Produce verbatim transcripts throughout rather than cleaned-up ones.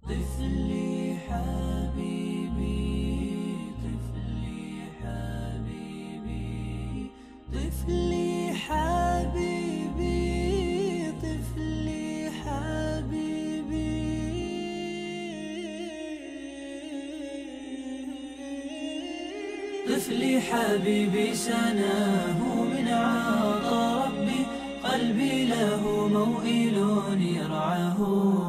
طفلي حبيبي، طفلي حبيبي، طفلي حبيبي، طفلي حبيبي. طفلي حبيبي سناه من عطا ربي، قلبي له موئل يرعاه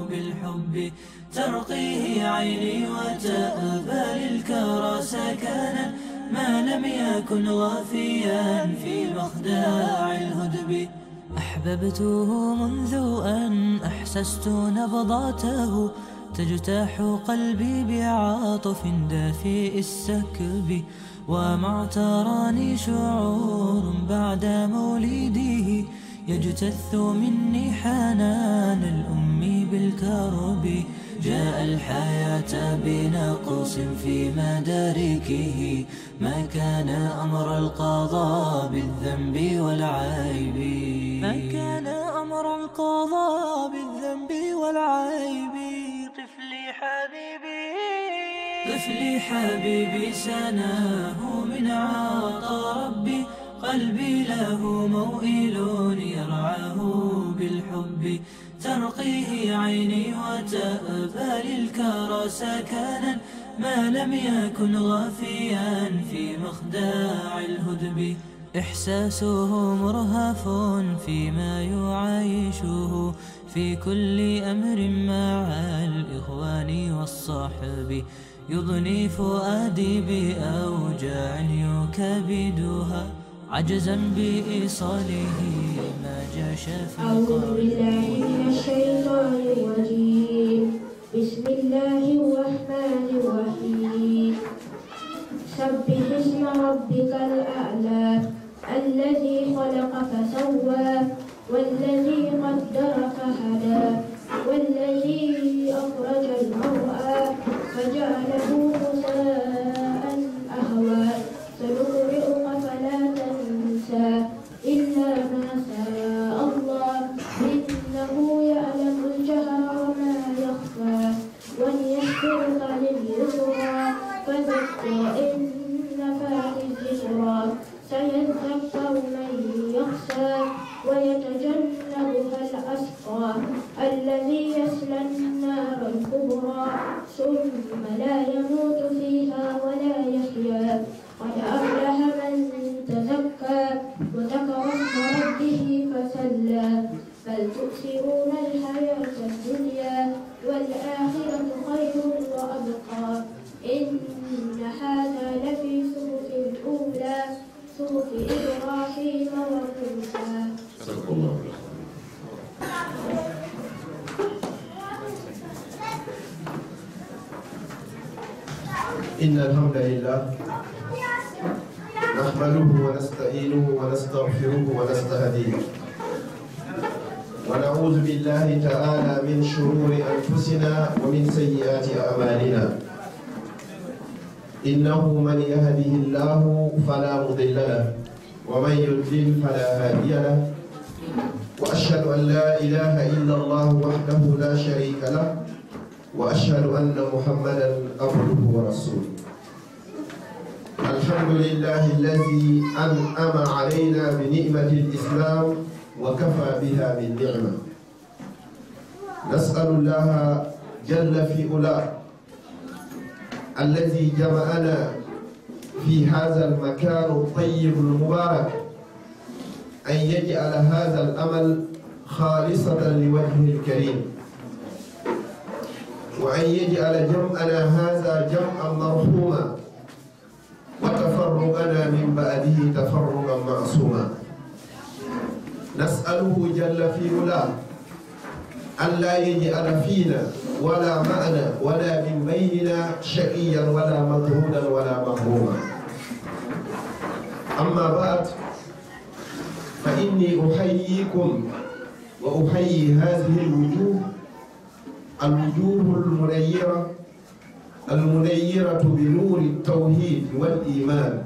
بالحب. ترقيه عيني وتأبى للكرى سكنا، ما لم يكن غافيا في مخدع الهدب. أحببته منذ أن أحسست نبضاته، تجتاح قلبي بعاطف دافئ السكب. وما اعتراني شعور بعد مولده، يجتث مني حنان الأم بالكرب. جاء الحياة بنقص في مداركه، ما كان أمر القضاء بالذنب والعيب. ما كان أمر القضاء بالذنب والعيب. طفلي حبيبي، طفلي حبيبي سناه من عطا ربي، قلبي له موئل يرعاه بالحب. ترقيه عيني وتأبى للكرى سكنا، ما لم يكن غافيا في مخدع الهدب. إحساسه مرهف فيما يعايشه في كل أمر مع الإخوان والصحب. يضني فؤادي بأوجاع يكابدها، عجزا بإيصاله ما جاش في أعوذ بالله من الشيطان الرجيم. بسم الله الرحمن الرحيم. سبح اسم ربك الأعلى. الذي خلق فسوى، والذي قدر فهدى، والذي أخرج المرعى، فجعله غثاء أحوى. سنقرئك فلا تنسى، إلا ما شاء الله، إنه يعلم الجهر وما يخفى، ونيسرك لليسرى، فذكر إن نفعت الذكرى، سيذكر من يخشى، ويتجنبها الأشقى، الذي يصلى النار الكبرى، ثم لا يموت فيها ولا يحيا، قد أفلح من تزكى، وذكر اسم ربه فصلى، بل تؤثرون الحياة الدنيا، والآخرة خير وأبقى، إن هذا لفي الصحف الأولى، صحف إبراهيم وموسى. صدق الله العظيم. إن الحمد لله نحمده ونستعينه ونستغفره ونستهديه، ونعوذ بالله تعالى من شرور أنفسنا ومن سيئات أعمالنا. إنه من يهده الله فلا مضل له، ومن يضلل فلا هادي له، وأشهد أن لا إله إلا الله وحده لا شريك له، وأشهد أن محمدا عبده ورسوله. الحمد لله الذي أنعم علينا بنعمة الإسلام وكفى بها من نعمة. نسأل الله جل في علاه الذي جمعنا في هذا المكان الطيب المبارك أن يجعل هذا العمل خالصة لوجهه الكريم، وأن يجعل جمعنا هذا جمعا مرحوما، وتفرقنا من بعده تفرقا معصوما. نسأله جل في علاه ألا يجعل فينا ولا معنا ولا من بيننا شقيا ولا مطرودا ولا محروما. أما بعد، فإني أحييكم وأحيي هذه الوجوه، الوجوه المنيرة، المنيرة بنور التوحيد والإيمان.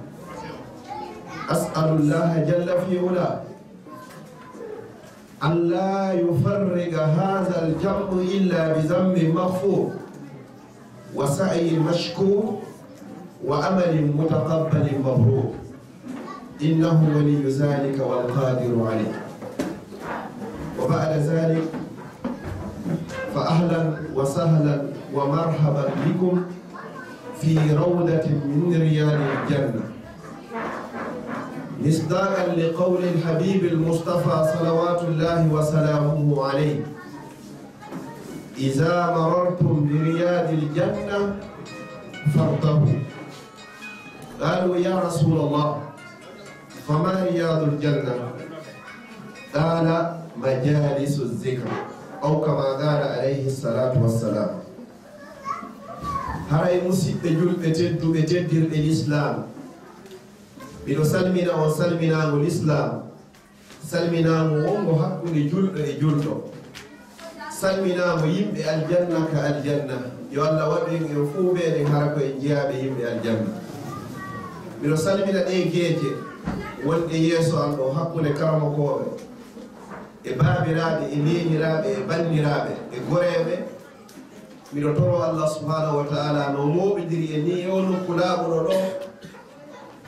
أسأل الله جل في علاه ألا يفرق هذا الجمع إلا بذنب مغفور، وسعي مشكور وعمل متقبل مبرور. إنه ولي ذلك والقادر عليه. وبعد ذلك، فأهلا وسهلا ومرحبا بكم في روضة من رياض الجنة، مصداقا لقول الحبيب المصطفى صلوات الله وسلامه عليه: إذا مررتم برياض الجنة فارتضوا. قالوا: يا رسول الله، فما رياض الجنة؟ قال: مجالس الذكر. أو كما قال عليه الصلاة والسلام. Haray, musiɓɓe julɓe tedduɓe, teddirɓe Lislaam, miɗo salmina on salminaango Lislaam, salminaango wonngo hakkunde julɗo e julɗo, salminaango yimɓe aljanna ka aljanna. Yo Allah waɗu en, en fuu meɗen hara ko en jeyaaɓe yimɓe aljanna. Miɗo salmina ɗee geece wonɗe yeeso am ɗo, hakkunde karamokooɓe e baabiraaɓe e neeniraaɓe e banniraaɓe e goreeɓe. Miɗo toroo Allah subhanahu wa ta'ala no mooɓindiri en nii e oo nokku laaɓuɗo ɗo,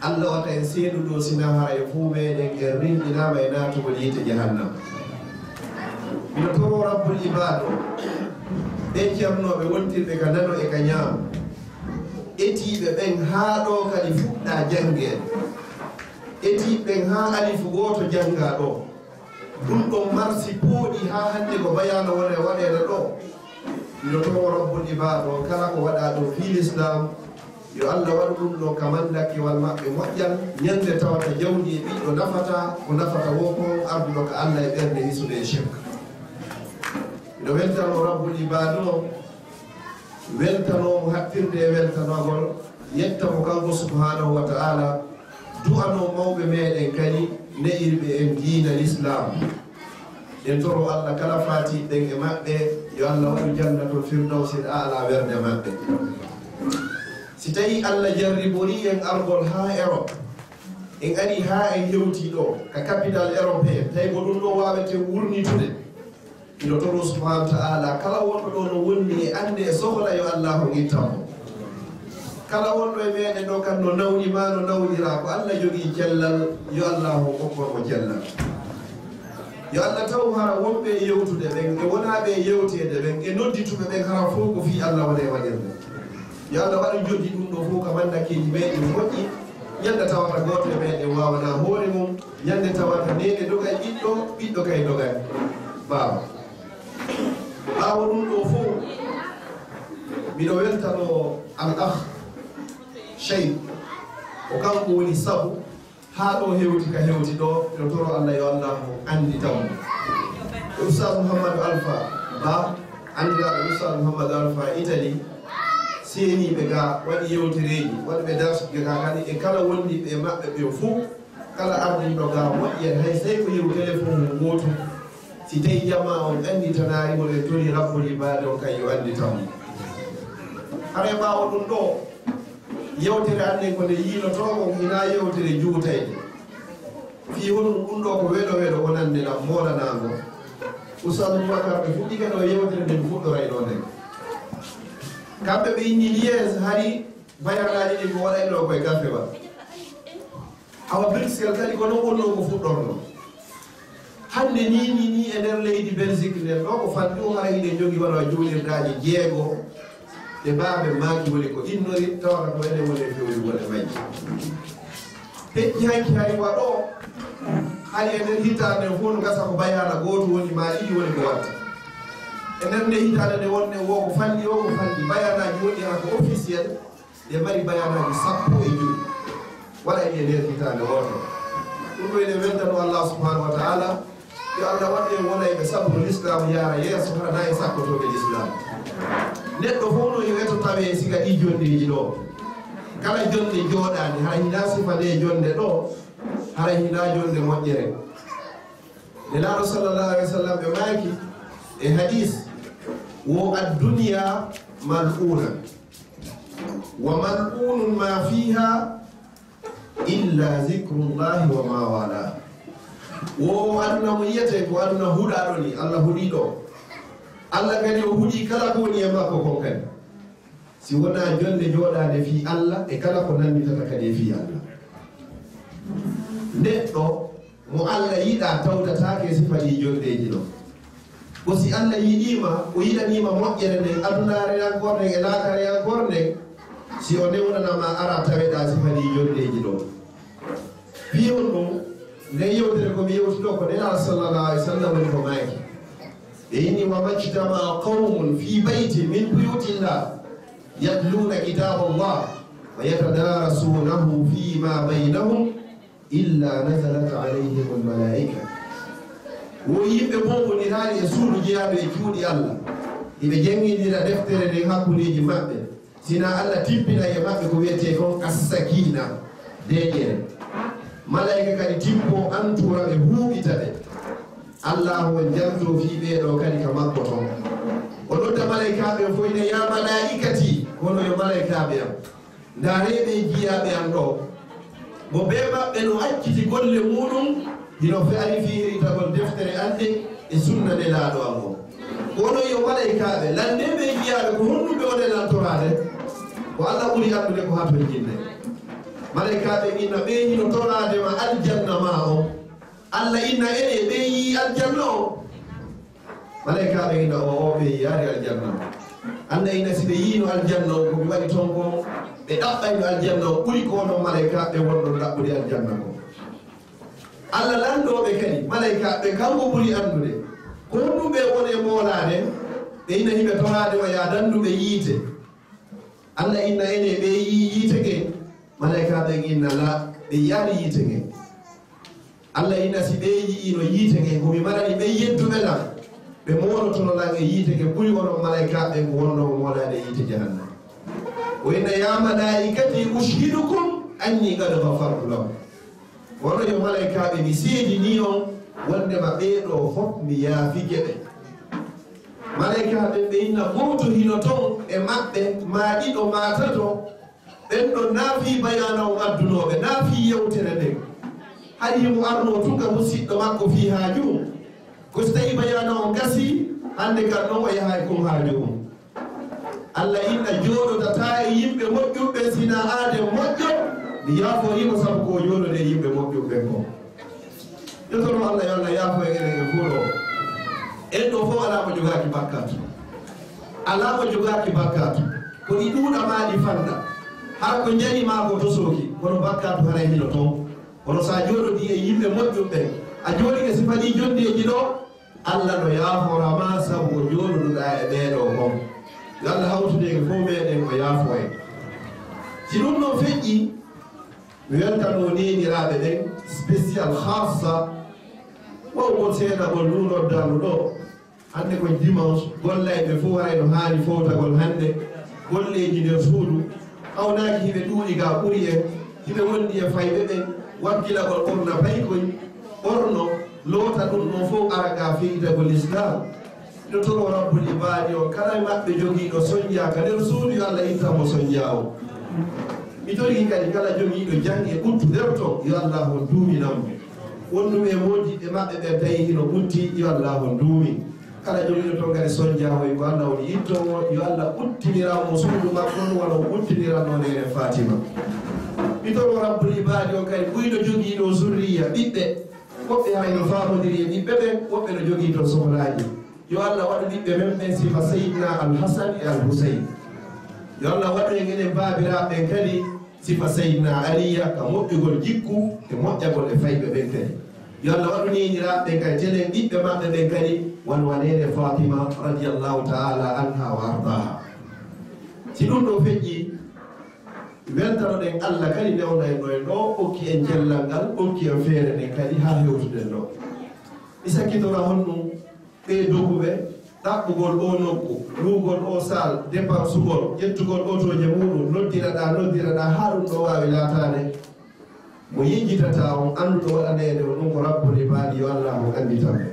Allah wata en seedu ɗo, sina hara en fuu meɗen en rinɗinaama e naatugol yiite jahannama. Miɗo toroo Rabbul Ibaad o, ɓee ceernooɓe wontirɓe ka nano e ka ñaamo, etiiɓe ɓen haa ɗo kadi fuɗɗaa janngeede, etiiɓe ɓen haa alifu gooto janngaa ɗo, ɗum ɗon marsi pooɗi haa hannde ko bayaana wona e waɗeede ɗo. Miɗo toroo Rabbul Ibaad o, kala ko waɗaa ɗo fii Lislaam, yo Allah waɗu ɗum ɗo ka manndakkewal maɓɓe moƴƴal, ñannde tawata jawdi e ɓiɗɗo nafata, ko nafata woo ko arduɗo ka Allah e ɓernde hisude e shirk. Miɗo weltanoo Rabbul Ibaad o, weltanoo mo haɓɓirde e weltanagol, yetta mo kanko subhanahu wa ta'ala, du'anoo mawɓe meɗen kadi ne'irɓe en diina Lislaam. En toroo Allah kala faatiiɓe ɓen e maɓɓe, yo Allah waɗu Jannatul Firdawsil A'la werde maɓɓe. Si tawii Allah jarriborii en argol haa Europe, en arii haa en hewtii ɗo ka capital européen, tawi ko ɗum ɗo waaweten wurnitude. Miɗo toroo subhanahu wa ta'ala, kala wonɗo ɗo no wonni e annde e sohla, yo Allaahu ittan mo. Kala wonɗo e meɗen ɗo kan no nawni maa no nawniraa, ko Allah jogii cellal, yo Allaahu okkor mo cellal. Yo Allah taw hara wonɓe e yewtude ɓen, e wonaaɓe e yewteede ɓen, e noddituɓe ɓen, hara fof ko fii Allah woni e waɗirde. Yo Allah waɗu joddi ɗum ɗo fof ka manndakeeji meɗen moƴƴi. Ñannde tawata gooto e meɗen waawanaa hoore mum, ñannde tawata neene dogay ɓiɗɗo, ɓiɗɗo kay dogay baaba. Ɓaawo ɗum ɗo fof, miɗo weltanoo al akh Cheikh, ko kanko woni sabu haa ɗo hewti ka hewti ɗo, miɗo toroo Allah yo Allah mo anndi taw. E Oustaz Mouhamadou Alpha Ba, anndiraaɗo Oustaz Mouhamadou Alpha Italie, seeniiɓe ga, waɗi yewtereeji, waɗi ɓe darsuɓe ga kadi, e kala wondiiɓe e maɓɓe ɓe fof, kala ardinɗo ga moƴƴere, hay sey ko yeru téléphone mum gootum, si tawii jamaa on annditanaari mo, en torii Rabbul Ibaad on kay yo anndi taw. Haray ɓaawo ɗum ɗo, yewtere annen ko nde yiilotoo, on hinaa yewtere juutayde. Fii honɗum ɗum ɗo ko weɗo weɗo wonande lam moolanaango. Oustaz Boubacar ɓe fuɗɗike ɗo yewtere nde mi fuɗɗoraynoo nden. Kamɓe ɓe inni Liège hari bayanaaji ɗin ko waɗayno koye gafe ba. Awa Bruxelles kadi ko non wonno ko fuɗɗorno. Hannde ni, ni, ni e nder leydi Belgique nden ɗo ko fanɗi o hara hiɗen jogi wano juulirgaaji jeego ɗe baabe maaki woni ko innori, tawata ko enen woni e fewjugol e majji. Peƴƴi hanki hari waɗo, hari e nder hitaande fof no gasa ko bayaana gooto woni ma ɗiɗi woni ko watta. E nder nde hitaande nde wonɗen wo ko fanɗi o ko fanɗi bayaanaaji woni ha ko officiel, ɗe mari bayaanaaji sappo e jowi waɗa e nder hitaande wootere. Ɗum ɗo ene weltano Allah subhanahu wa ta'ala, yo Allah waɗ en wona e ɓe sabu ko Lislaam yaara yeeso, hara na e sakkotooɓe Lislaam. Neɗɗo fof no yo eto tawee siga ɗi jonndeeji ɗo. Kala jonnde jooɗaani, hara hinaa sifa nde jonnde ɗo, hara hinaa jonnde moƴƴere. Nelaaɗo sallallahu alaihi wa sallam ɓe maaki e hadis, wo addunya mal'una, wa mal'unun ma fiha illa zikrullahi wa ma wala. Wo aduna mo yiyete ko aduna huɗaaɗo ni, Allah huɗii ɗo. Allah kadi o huɗii kala ko woni e makko kon kadi. Si wonaa jonnde jooɗaande fii Alla e kala ko nannitata kadi e fii Alla. Neɗɗo mo Alla yiɗaa tawtataake e sifa ɗii jonndeeji ɗoo. Ko si Alla yiɗii ma, o yiɗanii ma moƴƴere nden, adunaare yankoore nden e laakare yankoore nden, si o newnana ma araa taweɗaa sifa ɗii jonndeeji ɗoo. Fii honɗum? Nden yewtere ko mi yewti ɗoo ko Nelaaɗo sallallahu alaihi wasallam woni ko maaki. E inni: "Wa majtama qawmun fi baytin min buyutillah yatluna kitaballah wa yatadarasunahu fima baynahum illa nazalat alayhimul malaika." Wo yimɓe bombondiraaɗi e suudu jeyaaɗo e cuuɗi Alla, hiɓe janngindira deftere nden hakkundeeji maɓɓe. Sina Alla tippina e maɓɓe ko wiyetee kon as-sakina, deeƴere. Malaika kadi tippo, antura ɓe, huuɓita ɓe. Allahu on janto fii ɓee ɗoo kadi ka makko ton. O nodda malaikaaɓe on fow, ina: "Ya malaikati, kono yo malaikaaɓe am. Ndaaree ɓee jiyaaɓe am ɗoo. Mo bee maɓɓe no acciti golle muuɗum, hino fe'ari fii heɗitagol deftere an nden e sunna Nelaaɗo an on. Kono yo malaikaaɓe, lanndee ɓee jiyaaɓe ko honɗum ɓe woni lan toraade? Ko Alla ɓuri anndude ko hatonjinde." Malaikaaɓe inna: "Ɓee hino toraade ma aljanna maa on." Alla inna: "Enee, ɓee yi'ii aljanna on?" Malaikaaɓe inna: "Oo'o, ɓe yi'aali aljanna on." Alla inna: "Si ɓe yi'ino aljanna on, ko mi waɗi ton kon, ɓe ɗaɓɓayno aljanna on ɓuri ko onon malaikaaɓe wonɗon ɗaɓɓude aljanna kon." Alla lanndoo ɓe kadi, malaikaaɓe, kanko ɓuri anndude ko honɗum ɓe woni e moolaade. Ɓe inna: "Hiɓe toraade ma yo a danndu ɓe yiite." Alla inna: "Enee, ɓe yi'ii yiite ngen?" Malaikaaɓe inna: "Laa, ɓe yi'aali yiite ngen." Alla inna: "Si ɓe yi'ino yiite ngen, ko mi marani ɓe yedduɓe lan, ɓe moolotono lan e yiite ngen ɓuri onon malaikaaɓe ko wonnoo moolaade e yiite jahannama." O inna: "Ya malaikati, ushhidukum anni qad ghafartu lahum." Kono yo malaikaaɓe, mi seedinii on wonndema ɓee ɗoo fow mi yaafike ɓe. Malaikaaɓe ɓe inna: "Gooto hino ton e maɓɓe, maa ɗiɗo, maa tato, ɓen ɗon naa fii bayaana on addunoo ɓe, naa fii yewtere nden. Hari himo arnoo tun ka musiɗɗo makko fii haaju. Ko si tawii bayaana on gasii, hannde kan non o yahay kon haaju on." Alla inna: "Jooɗotataa e yimɓe moƴƴuɓe, sinaa aaden moƴƴo, mi yaaforii mo sabu ko o jooɗodii e yimɓe moƴƴuɓe kon." Yo toro Alla, yo Alla yaafo en enen e fow ɗoo. En ɗoo fow alaa mo jogaaki bakkaatu. Alaa mo jogaaki bakkaatu. Ko ɗi ɗuuɗa maa ɗi fanɗa. Hara ko njani maa ko tosooki, kono bakkaatu haray hino ton. Kono si a jooɗodii e yimɓe moƴƴuɓe, a jooɗike sifa ɗii jonndeeji ɗoo, Alla no yaafora ma sabu ko jooɗoduɗaa e ɓee ɗoo kon. Yo Alla hawtu en e fow meɗen, o yaafo en. Si ɗum ɗon feƴƴii, mi weltanoo neeniraaɓe ɓen, spécial, khassa, wawgol seeɗa ngol nduu noddaandu ɗoo. Hannde ko dimanche, gollayɓe fow haray no haani fowtagol hannde. Golleeji nder suudu, hawnaaki hiɓe ɗuuɗi gaa ɓuri en, hiɓe wondi e fayɓe ɓen, wakkilagol ɓorna paykoy, ɓorno, loota, ɗum ɗon fow ara gaa feyitagol Lislaam. Miɗo toroo Rabbul Ibaadi on, kala e maɓɓe jogiiɗo sonja ka nder suudu, yo Alla ittan mo sonja on. Mi torii kadi kala jogiiɗo jaŋnge ɓuttu nder ton, yo Alla on duuminan mo. Wonduɓe e moodiɓɓe maɓɓe ɓen tawi hino ɓutti, yo Alla on duumin. Kala jogiiɗo ton kadi sonja on, ko Alla woni ittoowo, yo Alla ɓuttiniran mo suudu makko on, wano o ɓuttiniranno neene Faatima. Mi toroo Rabbul Ibaadi on kadi, ɓuyɗo jogiiɗo zurriya, ɓiɓɓe, woɓɓe hay no faamondiri e ɓiɓɓe ɓen, woɓɓe no jogii ton sohlaaji. Yo Alla waɗu ɓiɓɓe men ɓen sifa Seydina Al Hasan e Al Huseyn. Yo Alla waɗu en enen baabiraaɓe ɓen kadi sifa Seydina Aliya ka moƴƴugol jikku e moƴƴagol e fayɓe ɓen kadi. Yo Alla waɗu neeniraaɓe ɓen kadi telen ɓiɓɓe maɓɓe ɓen kadi wano wa neene Faatima radiyallahu ta'ala anha wa ardaaha. Si ɗum ɗoo feƴƴii, weltanoɗen Alla kadi newna en ɗoo, en ɗoo okki en cellal ngal, okki en feere nden kadi haa hewtuɗen ɗoo. Mi sakkitora honɗum? Ɓee doguɓe ɗaɓɓugol oo nokku, luugol oo saal, dépensugol, ƴettugol otooje muuɗum, noddiraɗaa, noddiraɗaa, haa ɗum ɗoo waawi laataade. Mo yejjitataa on, annduɗo waɗaneede on ɗum ko Rabbul Ibaadi, yo Alla mo annditan ɓe.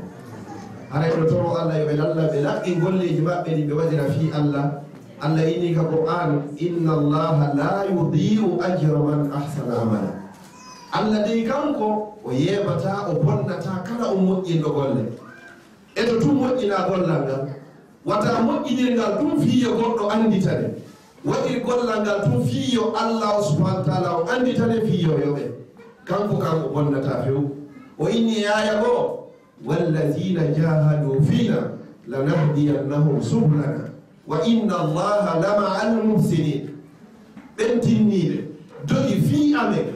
Haray no toro Alla yo ɓe lalla, ɓe laɓɓin golleeji maɓɓe ɗi ɓe waɗira fii Alla. Alla inni ka Qur'aan: "Inna Allaha la yudi'u ajra man ahsana amala." Alla dey kanko, o yeebataa, o bonnataa kala on moƴƴinɗo golle. E to tun moƴƴinaa gollal ngal, wata moƴƴinir ngal tun fii yo goɗɗo annditane. Waɗir gollal ngal tun fii yo Allaahu subhaanahu wa taala o annditane fii yo yoɓe. Kanko kan o bonnata few. O inni e aaya goo, "Wallazina jahadu fina lanahdiyannahum subulana wa inna Allaha lama'al muhsinin." Ɓen tinniiɓe, dogi fii amen,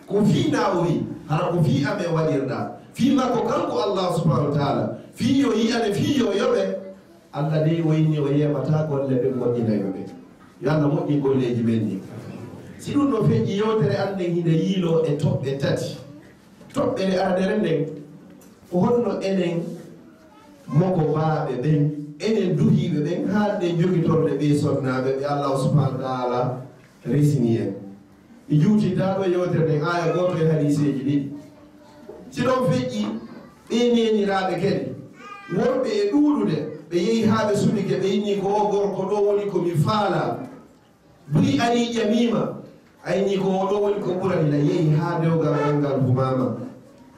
ko fii na o wi, hara ko fii amen waɗirɗaa. Fii makko kanko Allaahu subhaanahu wa taala, fii yo yi'ane, fii yo yoɓe, Alla dey o inni o yeeɓataa golle ɓe moƴƴinayɓe ɓen. Yo Alla moƴƴin golleeji men ɗin. Si ɗum no feƴƴi, yewtere an nden hinde yiiloo e toɓɓe tati. Toɓɓere aranere nden, ko honno enen mokobaaɓe ɓen, enen duhiiɓe ɓen, haanɗen jogitorde ɓee sonnaaɓe ɓe Allaahu subhaanahu wa taala resini en? Mi juutintaa ɗoo e yewtere nden, aaya gooto e hadiiseeji ɗiɗi. Si ɗon feƴƴi, ɓee neeniraaɓe kadi, worɓe e ɗuuɗude, ɓe yehi haa ɓe suɓike, ɓe inni ko oo gorko ɗoo woni ko mi faalaa. Buy arii ƴamiima, a inni ko oo ɗoo woni ko ɓurani, na yehi haa dewgal ngal ngal humaama.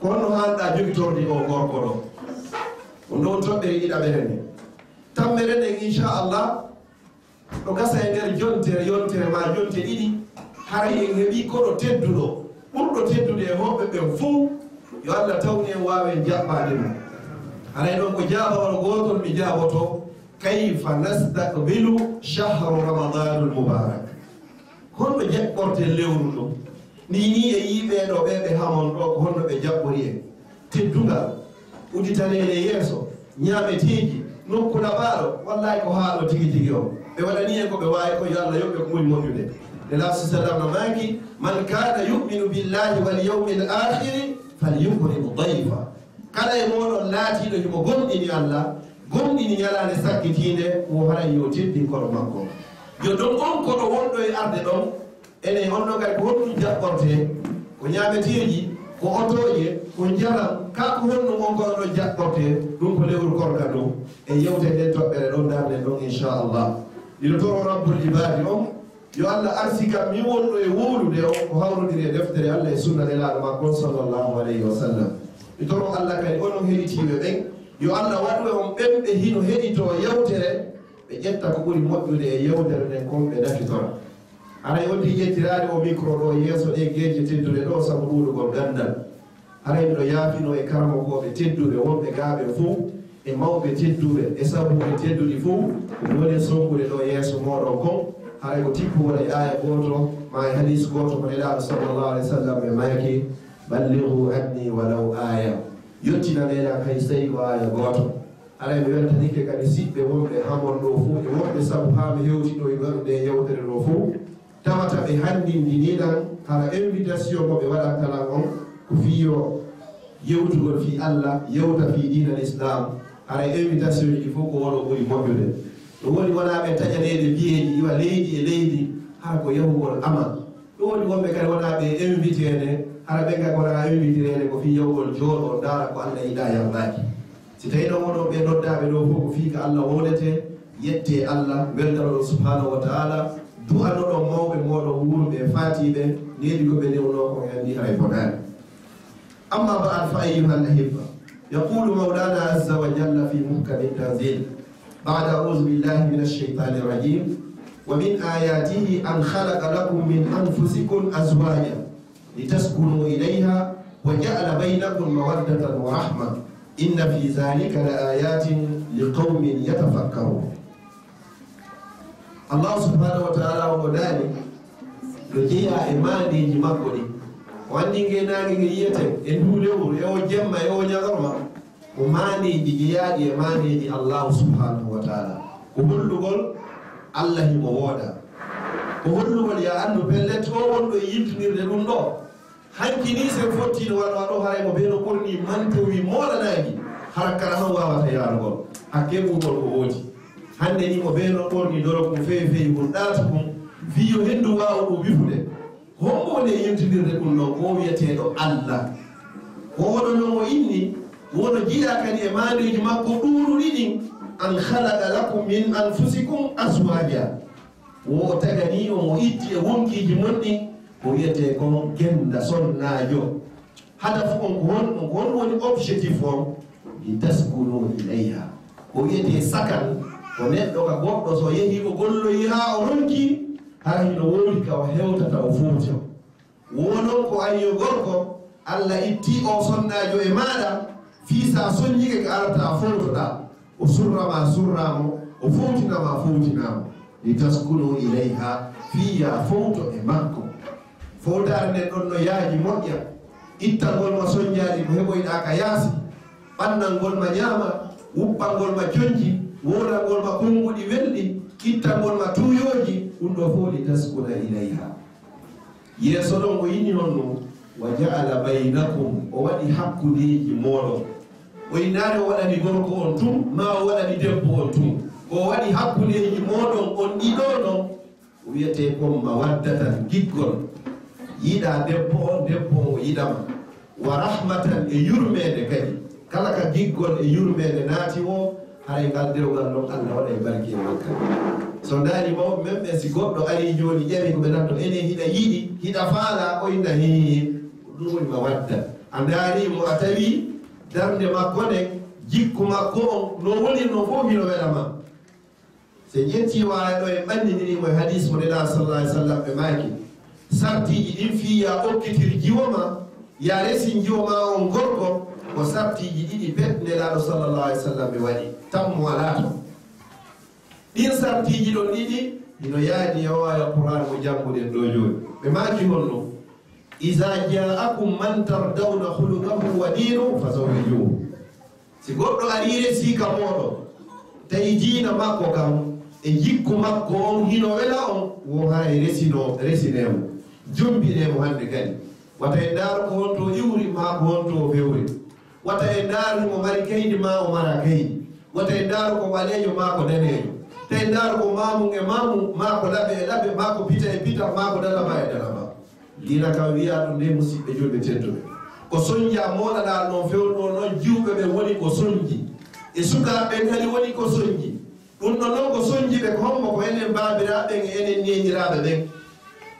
Ko honno haanɗaa jogitorde oo gorko ɗoo? Ɗum ɗoo woni toɓɓere ɗiɗaɓere nden. Tammere nden, inchallah, ɗo gasa e nder jontere, yontere maa jonte ɗiɗi, haray en heɓii koɗo tedduɗo, ɓurɗo teddude e hoɓɓe ɓen fow, yo Alla tawnu en waawen jaɓɓaade mo. Haray ɗon ko jaabawol gootol mi jaaboto, kayfa nastaqbilu shahru Ramadanul Mubarak? Honno jaɓɓorten lewru ndun? Nii nii e yii ɓee ɗoo ɓee ɓe hamon ɗoo, ko honno ɓe jaɓɓori en? Teddungal, udditaneede yeeso, ñaameteeji, nokku labaaɗo, wallaahi ko haɗo tigi tigi on. Ɓe waɗanii en ko ɓe waawi kon, yo Alla yoɓ ɓe ko ɓuri moƴƴude. Nelaaɗo sallallahu alaihi wasallam no maaki, "Man kana yu'minu billahi wal yawmil akhiri falyukrim dayfa." Kala e mooɗon laatiiɗo himo gomɗini Alla, gomɗini ñalaande sakkitiinde, wo haray yo teddin koɗo makko. Yo ɗon on koɗo wonɗo e arde ɗon, enen honno kadi ko honɗum jaɓɓortee? Ko ñaameteeji, ko otooje, ko njaram, kaa ko honɗum on koɗo ɗon jaɓɓortee? Ɗum ko lewru korka ndun. E yewte nden toɓɓere ɗon ndarnen ɗon, inchallah. Miɗo toro Rabbul Ibaadi on, yo Alla arsika mi wonɗo e wowlude on ko hawrodiri e deftere Alla e sunna Nelaaɗo makko on, sallallahu alayhi wa sallam. Mi toro Alla kadi onon heɗitiiɓe ɓen, yo Alla waɗu e on ɓen ɓe hino heɗitoo yewtere, ɓe ƴetta ko ɓuri moƴƴude e yewtere nden kon ɓe nafitora. Haray on tigi ƴettiraade o micro ɗoo yeeso ɗee geeje tedduɗe ɗoo sabu ɗuuɗugol ganndal. Haray miɗo yaafinoo e karamokooɓe tedduɓe wonɓe gaa ɓen fow, e mawɓe tedduɓe, e sabuuji tedduɗi fow, ko woni sonkude ɗoo yeeso mooɗon kon. Haray ko tippugol e aaya gooto, maa e hadiis gooto mo Nelaaɗo sallallahu alaihi wasallam ɓe maaki, "Ballighu anni walaw aaya." Yottinanee lan hay so tawii ko aaya gooto. Haray mi weltanike kadi siɓɓe wonɓe hamon ɗoo fow, e wonɓe sabu haa mi hewti ɗoo e waɗude e yewtere ɗoo fow. Tawata ɓe hanndindinii lan, hara invitation mo ɓe waɗanta lan on, ko fii yo yewtugol fii Alla, yewta fii diina Lislaam, hara invitation ji fow ko wonoo ɓuri moƴƴude. Ɗum woni wonaa ɓe taƴaneede biyeeji iwa leydi e leydi, hara ko yahugol amal. Ɗum woni wonɓe kadi wonaa ɓe inviteede, hara ɓen kadi wonaa inviteede ko fii yahugol jooɗoo ndaara ko Alla yiɗaa yardaaki. Si tawii noon wonoo ɓee noddaaɓe ɗoo fof ko fii ko Alla wowletee, yettee Alla, weltanoo ɗum subhaanahu wa taala, du'anoo ɗon mawɓe mooɗon wuurɓe e faatiiɓe, needi ko ɓe newnoo ko en anndi haray bonaani. Amma ba'd, fa ayyuhal ahibba, yaqulu Mawlana azza wa jalla fi muhkami tanzil, ba'da a'udhu billahi minash shaytanir rajim, wa min ayatihi an khalaqa lakum min anfusikum azwaja litaskunu ilayha wa ja'ala baynakum mawaddatan wa rahma inna fi dhalika la ayatin liqawmin yatafakkarun. Allahu subhanahu wa taala omo daali no jeyaa e maandeeji makko ɗi. O anndi ngee naange nge yiyeten e nduu lewru e o jemma e o ñalorma. Ko maandeeji jeyaaɗi e maandeeji Allahu subhanahu wa taala. Ko hollugol Allah himo wooda. Ko hollugol ya anndu pellet o wonɗo e yiltinirde ɗum ɗo. Hanki ni sen fottino wano waɗo haray mo bee no ɓorni mantowi moolanaangi hara kala han waawata yaarugol. Hakke ɓurgol ko woodi. Hannde ni mo bee no ɓorni dorokun fewi fewi kun ɗaatu kun. Fii yo henndu waawu ɗum wifude. Hombo woni e yewtindirde ɗum ɗon ko wiyeteeɗo Allah? Ko oɗo non o inni, wono jiyaa kadi e maandeeji makko ɗuuɗuɗi ɗin, an khalaqa lakum min anfusikum azwaja. Wo o tagani on, o itti e wonkiiji mon ɗin, ko wiyetee kon gennda sonnaajo. Hadafu on ko hon, on ko hon woni objectif on? Li taskunu ilayha. Ko wiyetee sakan, ko neɗɗo ka goɗɗo so yehi o golloyi haa o ronki, Hara hino woodi ka o hewtata o fowta. Wo non ko an yo gorko, Allah itti o sonnaajo e maaɗa, fii sa sonjike ka arata fowtoɗa. O surra ma surra mo, o fowtina ma fowtina mo. Li taskunu ilayha, fii ya fowto e makko. Fowtaare nden ɗon no yaaji moƴƴa. Ittangol ma sonjaaji ko heɓoyɗaa ka yaasi. Ɓannangol ma ɲaama, wuppangol ma conci, woodangol ma konnguɗi welɗi, ittangol ma tuuyooji, ɗum ɗoo fow li taskuna ilayha. Yeeso ɗon o inni honno? Wa ja'ala baynakum, o waɗi hakkundeeji mooɗon. O innaali o waɗani gorko on tun, maa o waɗani debbo on tun. Ko o waɗi hakkundeeji mooɗon on ɗiɗo non, o wiyetee kon mawaddatan, giggol. Yiɗa debbo on, debbo on o yiɗama. Wa rahmatan, e yurmeende kadi. Kala ka giggol e yurmeende naati woo, haray ngal dewgal non Allah waɗay barke e makka. So ndaari mawɓe men ɓen, si goɗɗo arii jooni ƴami ko ɓe nanto, enen hiɗa yiɗi, hiɗa faala, o inna hii, ɗum woni mawadda. A ndaari mo a tawi darnde makko nden, jikku makko on, no woni non fow hino wela ma. Si en ƴetti riwaaya ɗoo en ɓanndiniri mo e hadiis mo Nelaaɗo sallallaahu alayhi wa sallam ɓe maaki, sartiiji ɗin fii ya okkitir jiwo ma, ya resin jiwo ma on gorko, ko sartiiji ɗiɗi pet Nelaaɗo sallallaahu alayhi wa sallam ɓe waɗi. Tammo alaa ton. Ɗin sartiiji ɗon ɗiɗi hino yaadi e o aaya Qur'aan mo jannguɗen ɗoo jooni. Ɓe maaki honno? Iza ja'akum man tardawna khuluqahu wa dinahu fazawwijuhu. Si goɗɗo arii resii ka mooɗon, tawi diina makko kan e jikku makko on hino wela on, wo haray resino, resinee mo, jombinee mo hannde kadi. Wata en ndaaru ko honto o iwri maa ko honto o fewri. Wata en ndaaru mo mari kaydi maa o mara kaydi. Wata en ndaaru ko ɓaleejo maa ko daneejo. Tawi en ndaaru ko maamum e maamum maa ko laɓe e laɓe maa ko pita e pita maa ko dalaba e dalaba. Diina kan wi'aa ɗum nde, musiɓɓe julɓe tedduɓe. Ko sonja mooɗaɗaa non fewndo non, jiwɓe ɓen woni ko sonji. E sukaaɓe ɓen kadi woni ko sonji. Ɗum ɗon non ko sonji ɓe ko hombo? Ko enen baabiraaɓe ɓen e enen neeniraaɓe ɓen.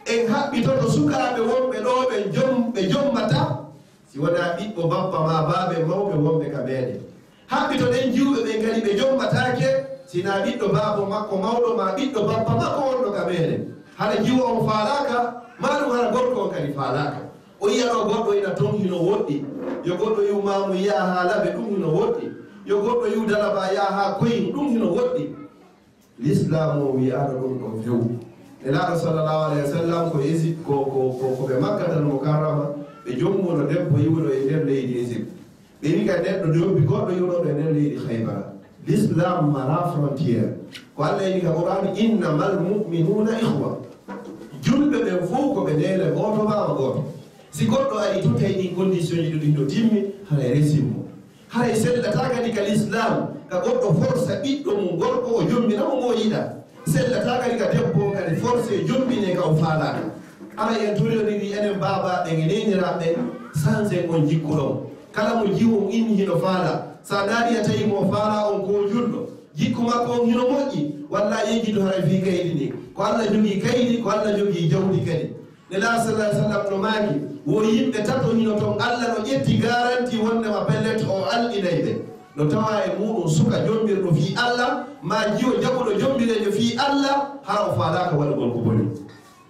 En haɓɓitoto sukaaɓe wonɓe ɗoo ɓen jom-, ɓe jommataa. Si wonaa ɓiɗɗo bappa maa baaba e mawɓe wonɓe ka meeɗen. Haɓɓitoɗen jiwɓe ɓen kadi ɓe jommataake, si naa ɓiɗɗo baaba makko mawɗo maa ɓiɗɗo bappa makko wonɗo ka meeɗen. Hara jiwo on faalaaka, maa ɗum hara gorko on kadi faalaaka. O yi'a ɗoo goɗɗo ina ton hino woɗɗi. Yo goɗɗo iwu maamu yaha haa laɓe, ɗum hino woɗɗi. Yo goɗɗo iwu dalaba yaha haa koyin, ɗum hino woɗɗi. Lislaam o wi'aano ɗum ɗon few. Nelaaɗo sallallahu alayhi wa sallam ko Esi-, ko, ko, ko, ko ɓe Makkatal Mukarrama, ɓe jommuno debbo iwuɗo e nder leydi Égypte. Ɓe wi'i ka neɗɗo jombi goɗɗo iwuɗo e nder leydi Khaybara. Lislaam mara frontière. Ko Allah wi'i ka Qur'an, "Innamal mu'minuna ikhwa." Julɓe ɓen fow ko ɓe neene gooto, baaba gooto. Si goɗɗo ari tun tawi ɗin condition ji ɗiɗi no timmi, haray resin mo. Haray sellataa kadi ka lislaam, ka goɗɗo forsa ɓiɗɗo mum gorko o jombina mo mo yiɗa. Sellataa kadi ka debbo on kadi forse jombine ka o faalaaka. Haray en toriyoniri enen baabaaɓe e neeniraaɓe, sansen on jikku ɗon. Kala mo jiwon inni hino faala, sa ndaari a tawi mo faala on ko julɗo, jikku makko on hino moƴƴi, walla a yejjitu haray fii kaydi ni. Ko Alla jogii kaydi, ko Alla jogii jawdi kadi. Nelaaɗo sallallahu alaihi wasallam no maaki, wo yimɓe tato hino ton Alla no ƴetti garanti wondema pellet o alɗinay ɓe. No tawa e muɗum suka jombirɗo fii Alla, ma jiwo jaɓuɗo jombireejo fii Alla, hara o faalaaka waɗugol ko boni.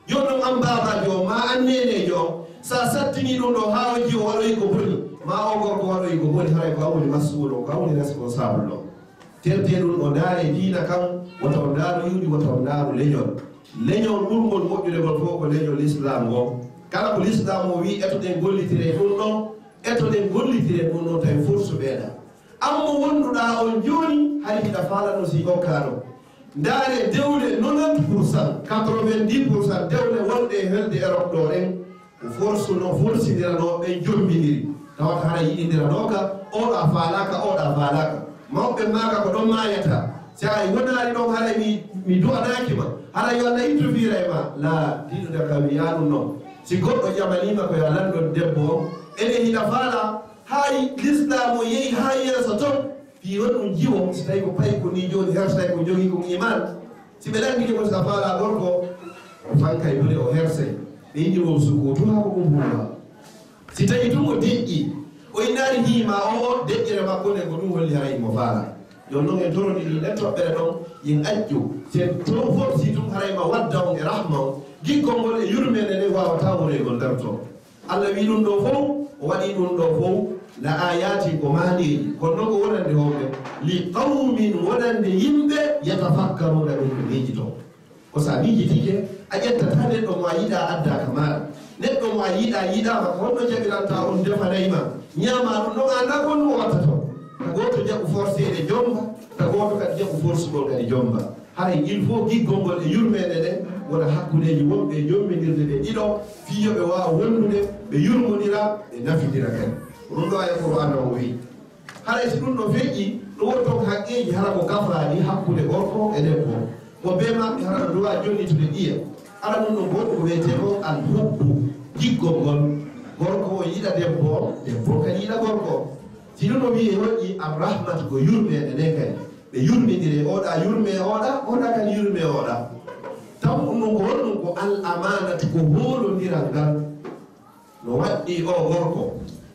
Jooni non an baabaajo o, ma an neeneejo o, sa sattini ɗum ɗo haa o jiwo waɗoyi ko boni, ma o gorko waɗoyi ko boni, haray ko an woni mas'uul o, ko an woni responsable o. Tertee ɗum o ndaare diina kan, wota o ndaaru iwdi, wota o ndaaru leñol. Leñol ɓurngol moƴƴude ngol fof ko leñol Lislaam ngol. Kala ko Lislaam o wi'i, etoɗen gollitire ɗum ɗon, etoɗen gollitire ɗum ɗon tawi force ɓeeɗa. An mo wonduɗaa on jooni, hay hiɗa faalano si okkaano. Ndaare dewle nonante pour cent, quatre-vingt-dix pour cent dewle wonɗe e helde Europe ɗo ɗen, ko force no forsindiranoo ɓen jombindiri. Tawata hara yiɗindiranooka, oɗo a faalaaka, oɗo a faalaaka. Mawɓe maaka ko ɗon maayata. Si a wonaali ɗon, hara mi, mi du'anaaki ma. Hara yo Allah ittu fiira e ma. Laa, diinude ka wi'aa ɗum non. Si goɗɗo ƴamaniima ko yo a lanndon debbo on, enen hiɗa faala, hay Lislaam o yehi haa yeeso ton. Fii honɗum jiwo, si tawi ko paykun ni jooni hersay ko jogii kon iman. Si ɓe lanndike mo si a faalaa gorko, o fankay bone o hersay. Ɓe inni mo sukuutu haa ko ɗum huuwa. Si tawi tun o deƴƴi, o innaali hii ma o, o deƴƴere makko nden ko ɗum holli haray mo faalaa. Jooni noon en torondiri nden toɓɓere ɗon, yen accu. Si en to forsi tun, haray ma wadda on e rahma on. Giggol ngol e yurmeende nden waawataa wonoygol darto. Allah wi'i ɗum ɗoo fow, o waɗi ɗum ɗoo fow, la ayatin ko maaneeji. Kono noon ko wonande homɓe? Li qawmin, wonande yimɓe, yatafakkaruuna, ɗum ɓe miijitoo. Ko so a miijitike, a ƴettataa neɗɗo mo a yiɗaa addaa ka maaɗa. Neɗɗo mo a yiɗaa, yiɗaama, ko honno jaɓiranta on defanay ma, ñaamaa ɗum ɗon, a anndaa ko honno o wattata on. Ka gooto jaɓu forseede jomba, ka gooto kadi jaɓu forsugol kadi jomba. Haray il faut giggol ngol e yurmeende nden wona hakkundeeji wonɓe e jomminirde ɓe ɗiɗo, fii yo ɓe waaw wondude, ɓe yurmondira, ɓe nafidira kadi. Ko ɗum ɗoo aya Qur'aana o wi'i. Haray si ɗum ɗoo feƴƴii, ɗum woni toon haqqeeji hara ko kafaaɗi hakkunde gorko e debbo. Ko bee maɓɓe hara no duwaa jonnitude ƴiye. Hara ɗum ɗoo gooto ko wiyetee ko al hubbu, giggol ngol. Gorko o yiɗa debbo, debbo kadi yiɗa gorko. Si ɗum no wiyee hoƴƴi, ar rahmatu ko yurmeende nden kadi. Ɓe yurmindire, oɗa yurme oɗa, oɗa kadi yurme oɗa. Taw ɗum ɗon ko honɗum? Ko al amaanatu, ko hoolondiral ngal. No waɗɗii o gorko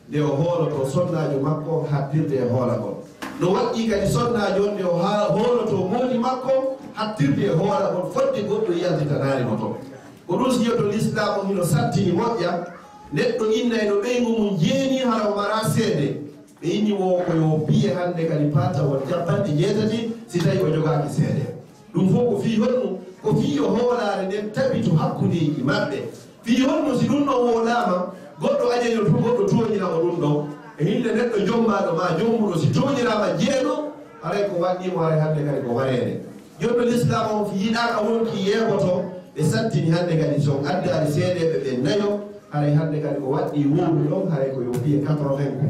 nde o hoolotoo sonnaajo makko hattirde e hoolagol. No waɗɗii kadi sonnaajo on nde o ha-, hoolotoo moodi makko hattirde e hoolagol, fodde goɗɗo yaltitanaali mo ton. Ko ɗum siyoto Lislaam on hino sattini moƴƴa, neɗɗo innay no ɓeyngu mum jeeni hara o maraa seede. Ɓe inni wo ko yo piye hannde kadi paata won cappanɗe jeetati si tawii o jogaaki seede. Ɗum fof ko fii honɗum? Ko fii yo hoolaare nden tabitu hakkundeeji maɓɓe. Fii honɗum si ɗum ɗon wooɗaama, goɗɗo añayo tun, goɗɗo tooñira mo ɗum ɗon? E hinde neɗɗo jommaaɗo maa jommuɗo, si tooñiraama jeeno, haray ko waɗɗii mo, haray hannde kadi ko wareede. Jooni no Lislaam on yiɗaaka wonki yeeɓoto, ɓe sattini hannde kadi si on addaali seedeeɓe ɓen nayo, haray hannde kadi ko waɗɗii wowlu ɗon, haray ko yo piye quatre-vingts ko.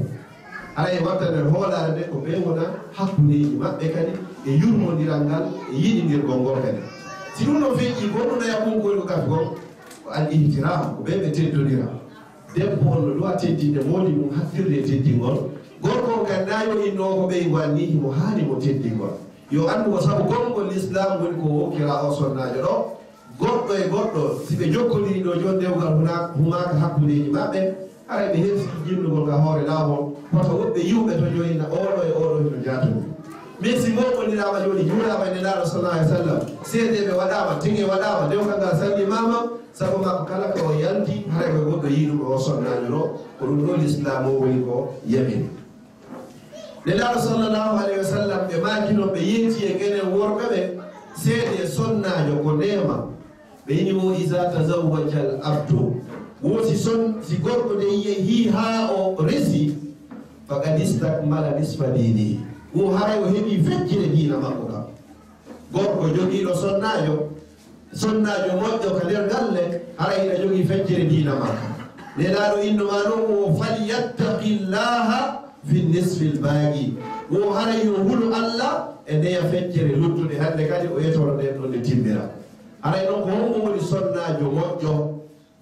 Haray watta nder hoolaare nden ko ɓe wona hakkundeeji maɓɓe kadi e yurmondiral ngal e yiɗindirgol ngol kadi. Si ɗum ɗon feƴƴii, ko ɗum naya ɓunkol ko kafi kon, ko al ihtiram, ko ɓe ɓe teddondira. Debbo on no duwa teddinde moodi mum, hattirde e teddingol. Gorko on kadi na yo inno ko ɓeyngu anni himo haani mo teddingol. Yo anndu ko sabu konngol Lislaam woni ko o okkira o sonnaajo ɗo. Goɗɗo e goɗɗo, si ɓe jokkondirii ɗo jooni, dewgal huna-, humaaka hakkundeeji maɓɓe, haray ɓe hersi jinnugol ka hoore laawol. Wata woɓɓe yi'u ɓe to jooni na ooɗo e ooɗo hino jaatoo. Min si mooɓondiraama jooni, juulaama e Nelaaɗo sallallahu alaihi wasallam, seedeeɓe waɗaama, tege waɗaama, dewgal ngal sallimaama, sabu makko kala ko o yalti, haray ko goɗɗo yi'uɗo o sonnaajo ɗo, ko ɗum ɗo Lislaam o woni ko yamiri. Nelaaɗo sallallahu alaihi wasallam, ɓe maaki non, ɓe yeeti e enen worɓe ɓe, seede e sonnaajo ko neema. Ɓe inni wo iza tazawwaja al abdu, wo si son-, si gorko de yehi haa o resi, faqad istakmala nisfa dinihi, wo haray o heɓi feccere diina makko kam. Gorko jogiiɗo sonnaajo, sonnaajo moƴƴo ka nder galle, haray hiɗa jogii feccere diina makka. Nelaaɗo inno ma non wo falyattaqillaha fi nisfil baaqi. Wo haray yo hulu Allah e ndeya feccere luttuɗe, hannde kadi o yetoro nden ɗon nde timmira. Haray non ko hombo woni sonnaajo moƴƴo?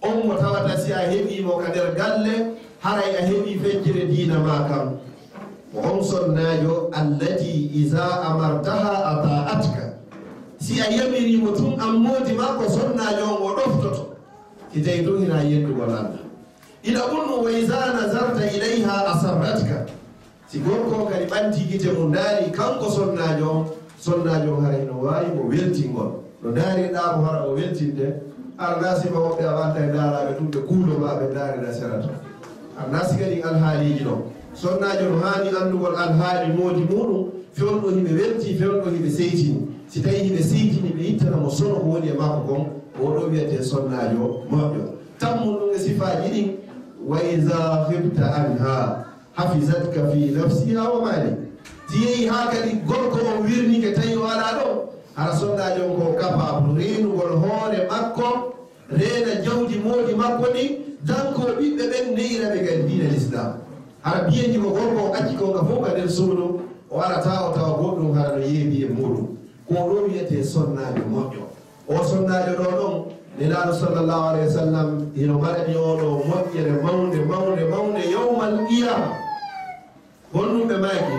On mo tawata si a heɓii mo ka nder galle, haray a heɓii feccere diina maa kan. Ko on sonnaajo allati iza amartaha ata'atka. Si a yamirii mo tun an moodi makko, sonnaajo on o ɗoftoto. Si tawi tun hinaa yeddugol Allah. Ila ɗun ɗun, wa iza nazarta ilayha asarratka. Si gorko on kadi ɓanti gite mum, ndaari kanko sonnaajo on, sonnaajo on haray no waawi mo weltingol. No ndaarirɗaa mo hara o weltinte, arnaa si ma woɓɓe a wanta e ndaaraaɓe tun ɓe kuulo maa ɓe ndaarira sera to. Arnaa si kadi alhaaliiji non. Sonnaajo no haani anndugol alhaali moodi muuɗum, fewndo hiɓe welti, fewndo hiɓe seytini. Si tawii hiɓe seytini, ɓe ittana mo sono ko woni e makko kon, oo ɗoo wiyetee sonnaajo moƴƴo. Tammun ɗum e sifaaji ɗin, wa iza khifta anha. Hafizatka fi nafsiha wa mali. Si yehi haa kadi gorko on wirnike tawi o alaa ɗon, hara sonnaajo on ko capable reenugol hoore makko, reena jawdi moodi makko ndin, dankoo ɓiɓɓe ɓen, neyira ɓe kadi diina Lislaam. Hara biyeji ko gorko on acci kon ka fow ka nder suudu, o arataa o tawa goɗɗum hara no yeebi e muuɗum. Ko ɗoo wiyetee sonnaajo moƴƴo. O sonnaajo ɗoo ɗon, Nelaaɗo sallallahu alayhi wa sallam hino marani oo ɗoo moƴƴere mawnde, mawnde, mawnde yawmal qiyaama. Honɗum ɓe maaki?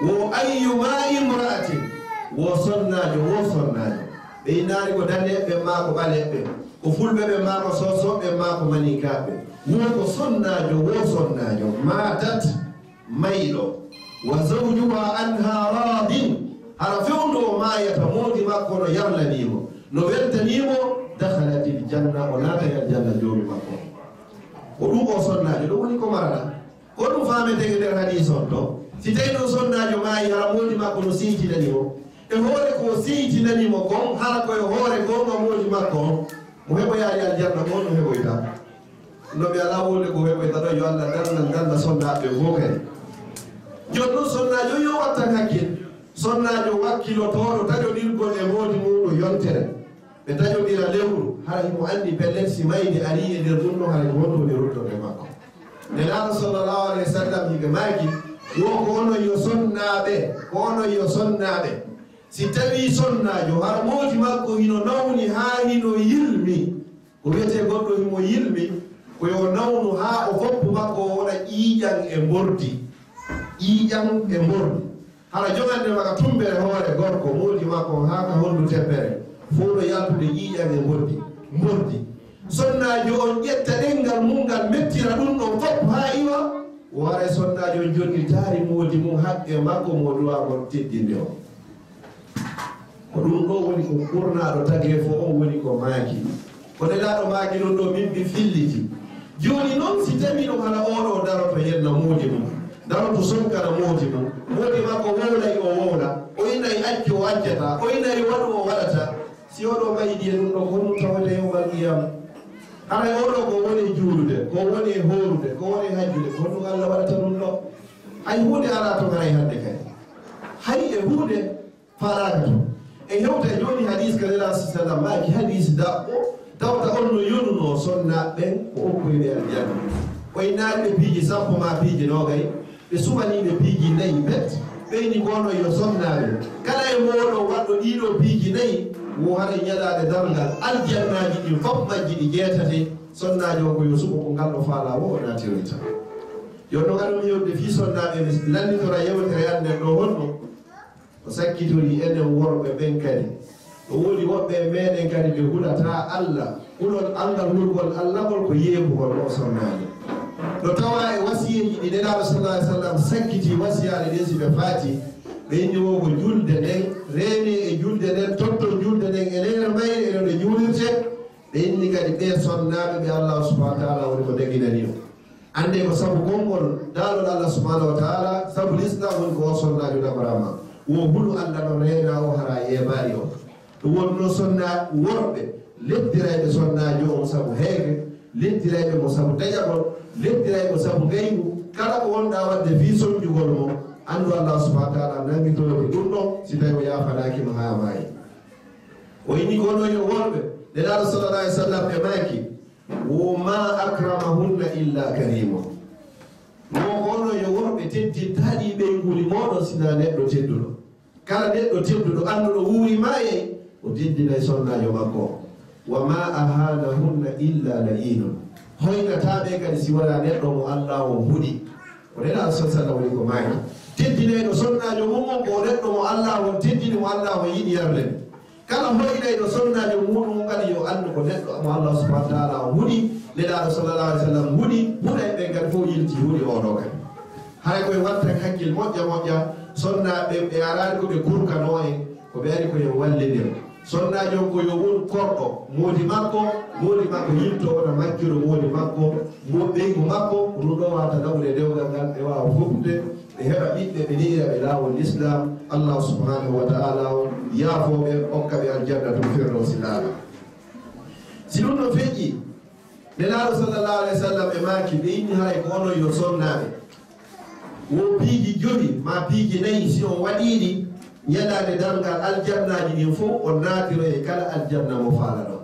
Wo ayyuma imra'atin, wo sonnaajo, wo sonnaajo. Ɓe innaali ko daneeɓe maa ko ɓaleeɓe, ko fulɓe ɓe maa ko soosooɓe maa ko maninkaaɓe. Wo ko sonnaajo, wo sonnaajo. Maatat, mayɗo. Wa zawjuha anha raadin, Hara fewndo o maayata, moodi makko no yarlanii mo, no weltanii mo, dakhalati l janna, o naatay aljanna Joomi makko. Ko ɗum o sonnaajo ɗo woni ko marata. Ko ɗum faametee e nder hadiis on ɗo. Si tawii noon sonnaajo maayi, hara moodi makko no seytinani mo. E hoore ko o seytinani mo kon, hara ko e hoore goonga moodi makko on, mo heɓoyaali aljanna ko on no heɓoyta. No mi alaa wonde ko heɓoyta ɗo, yo Allah darnan ganda sonnaaɓe fof kadi. Jooni noon sonnaajo yo wattan hakkil. Sonnaajo wakkilotooɗo taƴodirgol e moodi mum no yontere. Ɓe taƴodira lewru, hara himo anndi pellet si mayde arii e nder ɗum ɗo, hara ko honto woni ruttorde makko. Nelaaɗo sallallahu alayhi wa sallam hiɓe maaki, wo ko onon yo sonnaaɓe, ko onon yo sonnaaɓe. Si tawii sonnaajo, hara moodi makko hino nawni haa hino yilmi, ko wiyetee goɗɗo himo yilmi, ko yo nawnu haa o foppu makko o wona ƴiiƴan e mbordi. Ƴiiƴan e mbordi. Hara jogande maka tumbere hoore gorko, moodi makko on haa ka hondu teppere, fow no yaltude ƴiiƴan e mbordi. Mbordi. Sonnaajo on ƴetta ɗenngal mum ngal mettira ɗum ɗon fof haa iwa, o wara e sonnaajo on jonnitaari moodi mum haqqe makko mo duwa mo teddinde on. Ko ɗum ɗo woni ko ɓurnaaɗo tageefo on woni ko maaki. Ko nelaaɗo maaki ɗum ɗo min mi filliti. Jooni noon si tawii ɗum hara oo ɗo daroto yenna moodi mum, daroto sonkana moodi mum, moodi makko wowlay o wowla, o inay accu o accata, o inay waɗu o waɗata. Si oo ɗo ɓaydi e ɗum ɗo, ko honɗum tawata yawmal qiyama? Haray oo ɗo ko woni juulude, ko woni hoorude, ko woni hajjude, ko honɗum Allah waɗata ɗum ɗo? Hay huunde alaa toon haray hannde kay. Hay e huunde faalaaka toon. En hewta e jooni hadiis ka Nelaaɗo sallam maaki, hadiis daɓɓo, tawta on no yonunoo sonnaaɓe ɓen ko okkoyɓe aljanna. O innaali ɓe piiji sappo maa piiji noogay, ɓe suɓanii ɓe piiji nayi pet, ɓe inni ko onon yo sonnaaɓe. Kala e mooɗon waɗɗo ɗii ɗoo piiji nayi, wo haray ñalaande darngal, aljannaaji ɗin fof majji ɗi jeetati, sonnaajo on ko yo suɓo ko ngal ɗo faalaa wo o naatiroyta. Yo no ngaɗumi yewtude fii sonnaaɓe, mi lannitora yewtere an nden ɗoo honno. O sakkitori enen worɓe ɓen kadi. No woodi woɓɓe e meɗen kadi ɓe hulataa Allah. Kulol, anngal hulgol Allah ngol ko yeebugol o sonnaajo. No tawaa e wasiyeeji ɗi Nelaaɗo sallallahu alaihi wasallam sakkiti wasiyaade ɗen si ɓe faati. Ɓe inni wo ko julde nden, reenee e julde nden, totton julde nden e leyre mayre e no nde juulirte. Ɓe inni kadi ɓee sonnaaɓe ɓe Allah subhanahu wa taala woni ko daginani o. Annde ko sabu konngol daalol Allah subhanahu wa taala, sabu Lislaam woni ko o sonnaajo dagoraama. Wo hulu Allah no reena o hara yeebaali o. Ɗum wonno sonna worɓe, lettirayɓe sonnaajo on sabu heege, lettirayɓe mo sabu taƴagol, lettirayɓe mo sabu ngaygu. Kala ko wonɗaa waɗde fii sonnjugol mo, anndu Allah subhanahu wa taala nanngitooke ɗum ɗon, si tawi o yaafanaaki mo haa maayi. O inni ko onon yo worɓe, Nelaaɗo sallallahu alaihi wasallam ɓe maaki, wo ma akramahunna illa karimun. Wo ko onon yo worɓe teddintaaɗi ɓeynguuli mooɗon sinaa neɗɗo tedduɗo. Kala neɗɗo tedduɗo annduɗo wuuri maayay, o teddinay sonnaajo makko. Wa ma ahanahunna illa la'inun. Hoynataa ɓe kadi si wanaa neɗɗo mo Allah on huɗi. O Nelaaɗo sallallahu alaihi wasallam woni ko maaki. Teddinayɗo sonnaajo mum on ko o neɗɗo mo Allah on teddini, mo Allah on yiɗi yarde. Kala hoynayɗo sonnaajo muɗum kadi yo anndu ko neɗɗo mo Allah subhanahu wa taala on huɗi, Nelaaɗo sallallahu alaihi wasallam huɗi, huɗay ɓen kadi fof yilti huɗi oo ɗoo kadi. Haray koye wattan hakkil moƴƴa moƴƴa, sonnaaɓe ɓe araani ko ɓe kurkanoo en, ko ɓe ari ko yo wallinir. Sonnaajo on ko yo won korɗo moodi makko, moodi makko yilto wona majjuɗo moodi makko, mo ɓeyngu makko, ko ɗum ɗo wawata nawde dewgal ngal ɓe waawa foftude, ɓe heɓa ɓiɓɓe ɓe nehira ɓe laawol Lislaam. Allah subhanahu wa taala on yaafoo ɓe, okka ɓe aljannatul firdawsi laala. Si ɗum no feƴƴi, Nelaaɗo sallallahu alaihi wasallam ɓe maaki, ɓe inni haray ko onon yo sonnaaɓe. Wo piiji jowi maa piiji nayi, si on waɗii ɗi, ñalaande darngal aljannaaji ɗin fof on naatiroyay kala aljanna mo faalaɗon.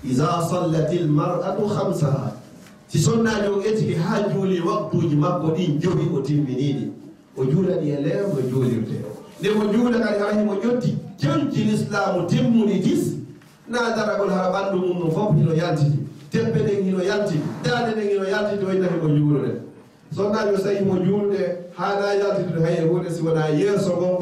Iza sallatil mar'atu khamsaha. Si sonnaajo on etike haa juuli waqtuuji makko ɗin jowi, o timminii ɗi. O juula ɗi e leer no juulirte. Nde mo juula kadi hara himo ƴotti jonji Lislaamu timmuɗi tis, naa daragol hara ɓanndu mum ɗum fof hino yaltiti. Teppe ɗen hino yaltiti. Daande ɗen hino yaltiti, o inna himo juulude. Sonnaajo so tawi himo juulude, haanaa yaltitude hay e huunde si wonaa yeeso ngon,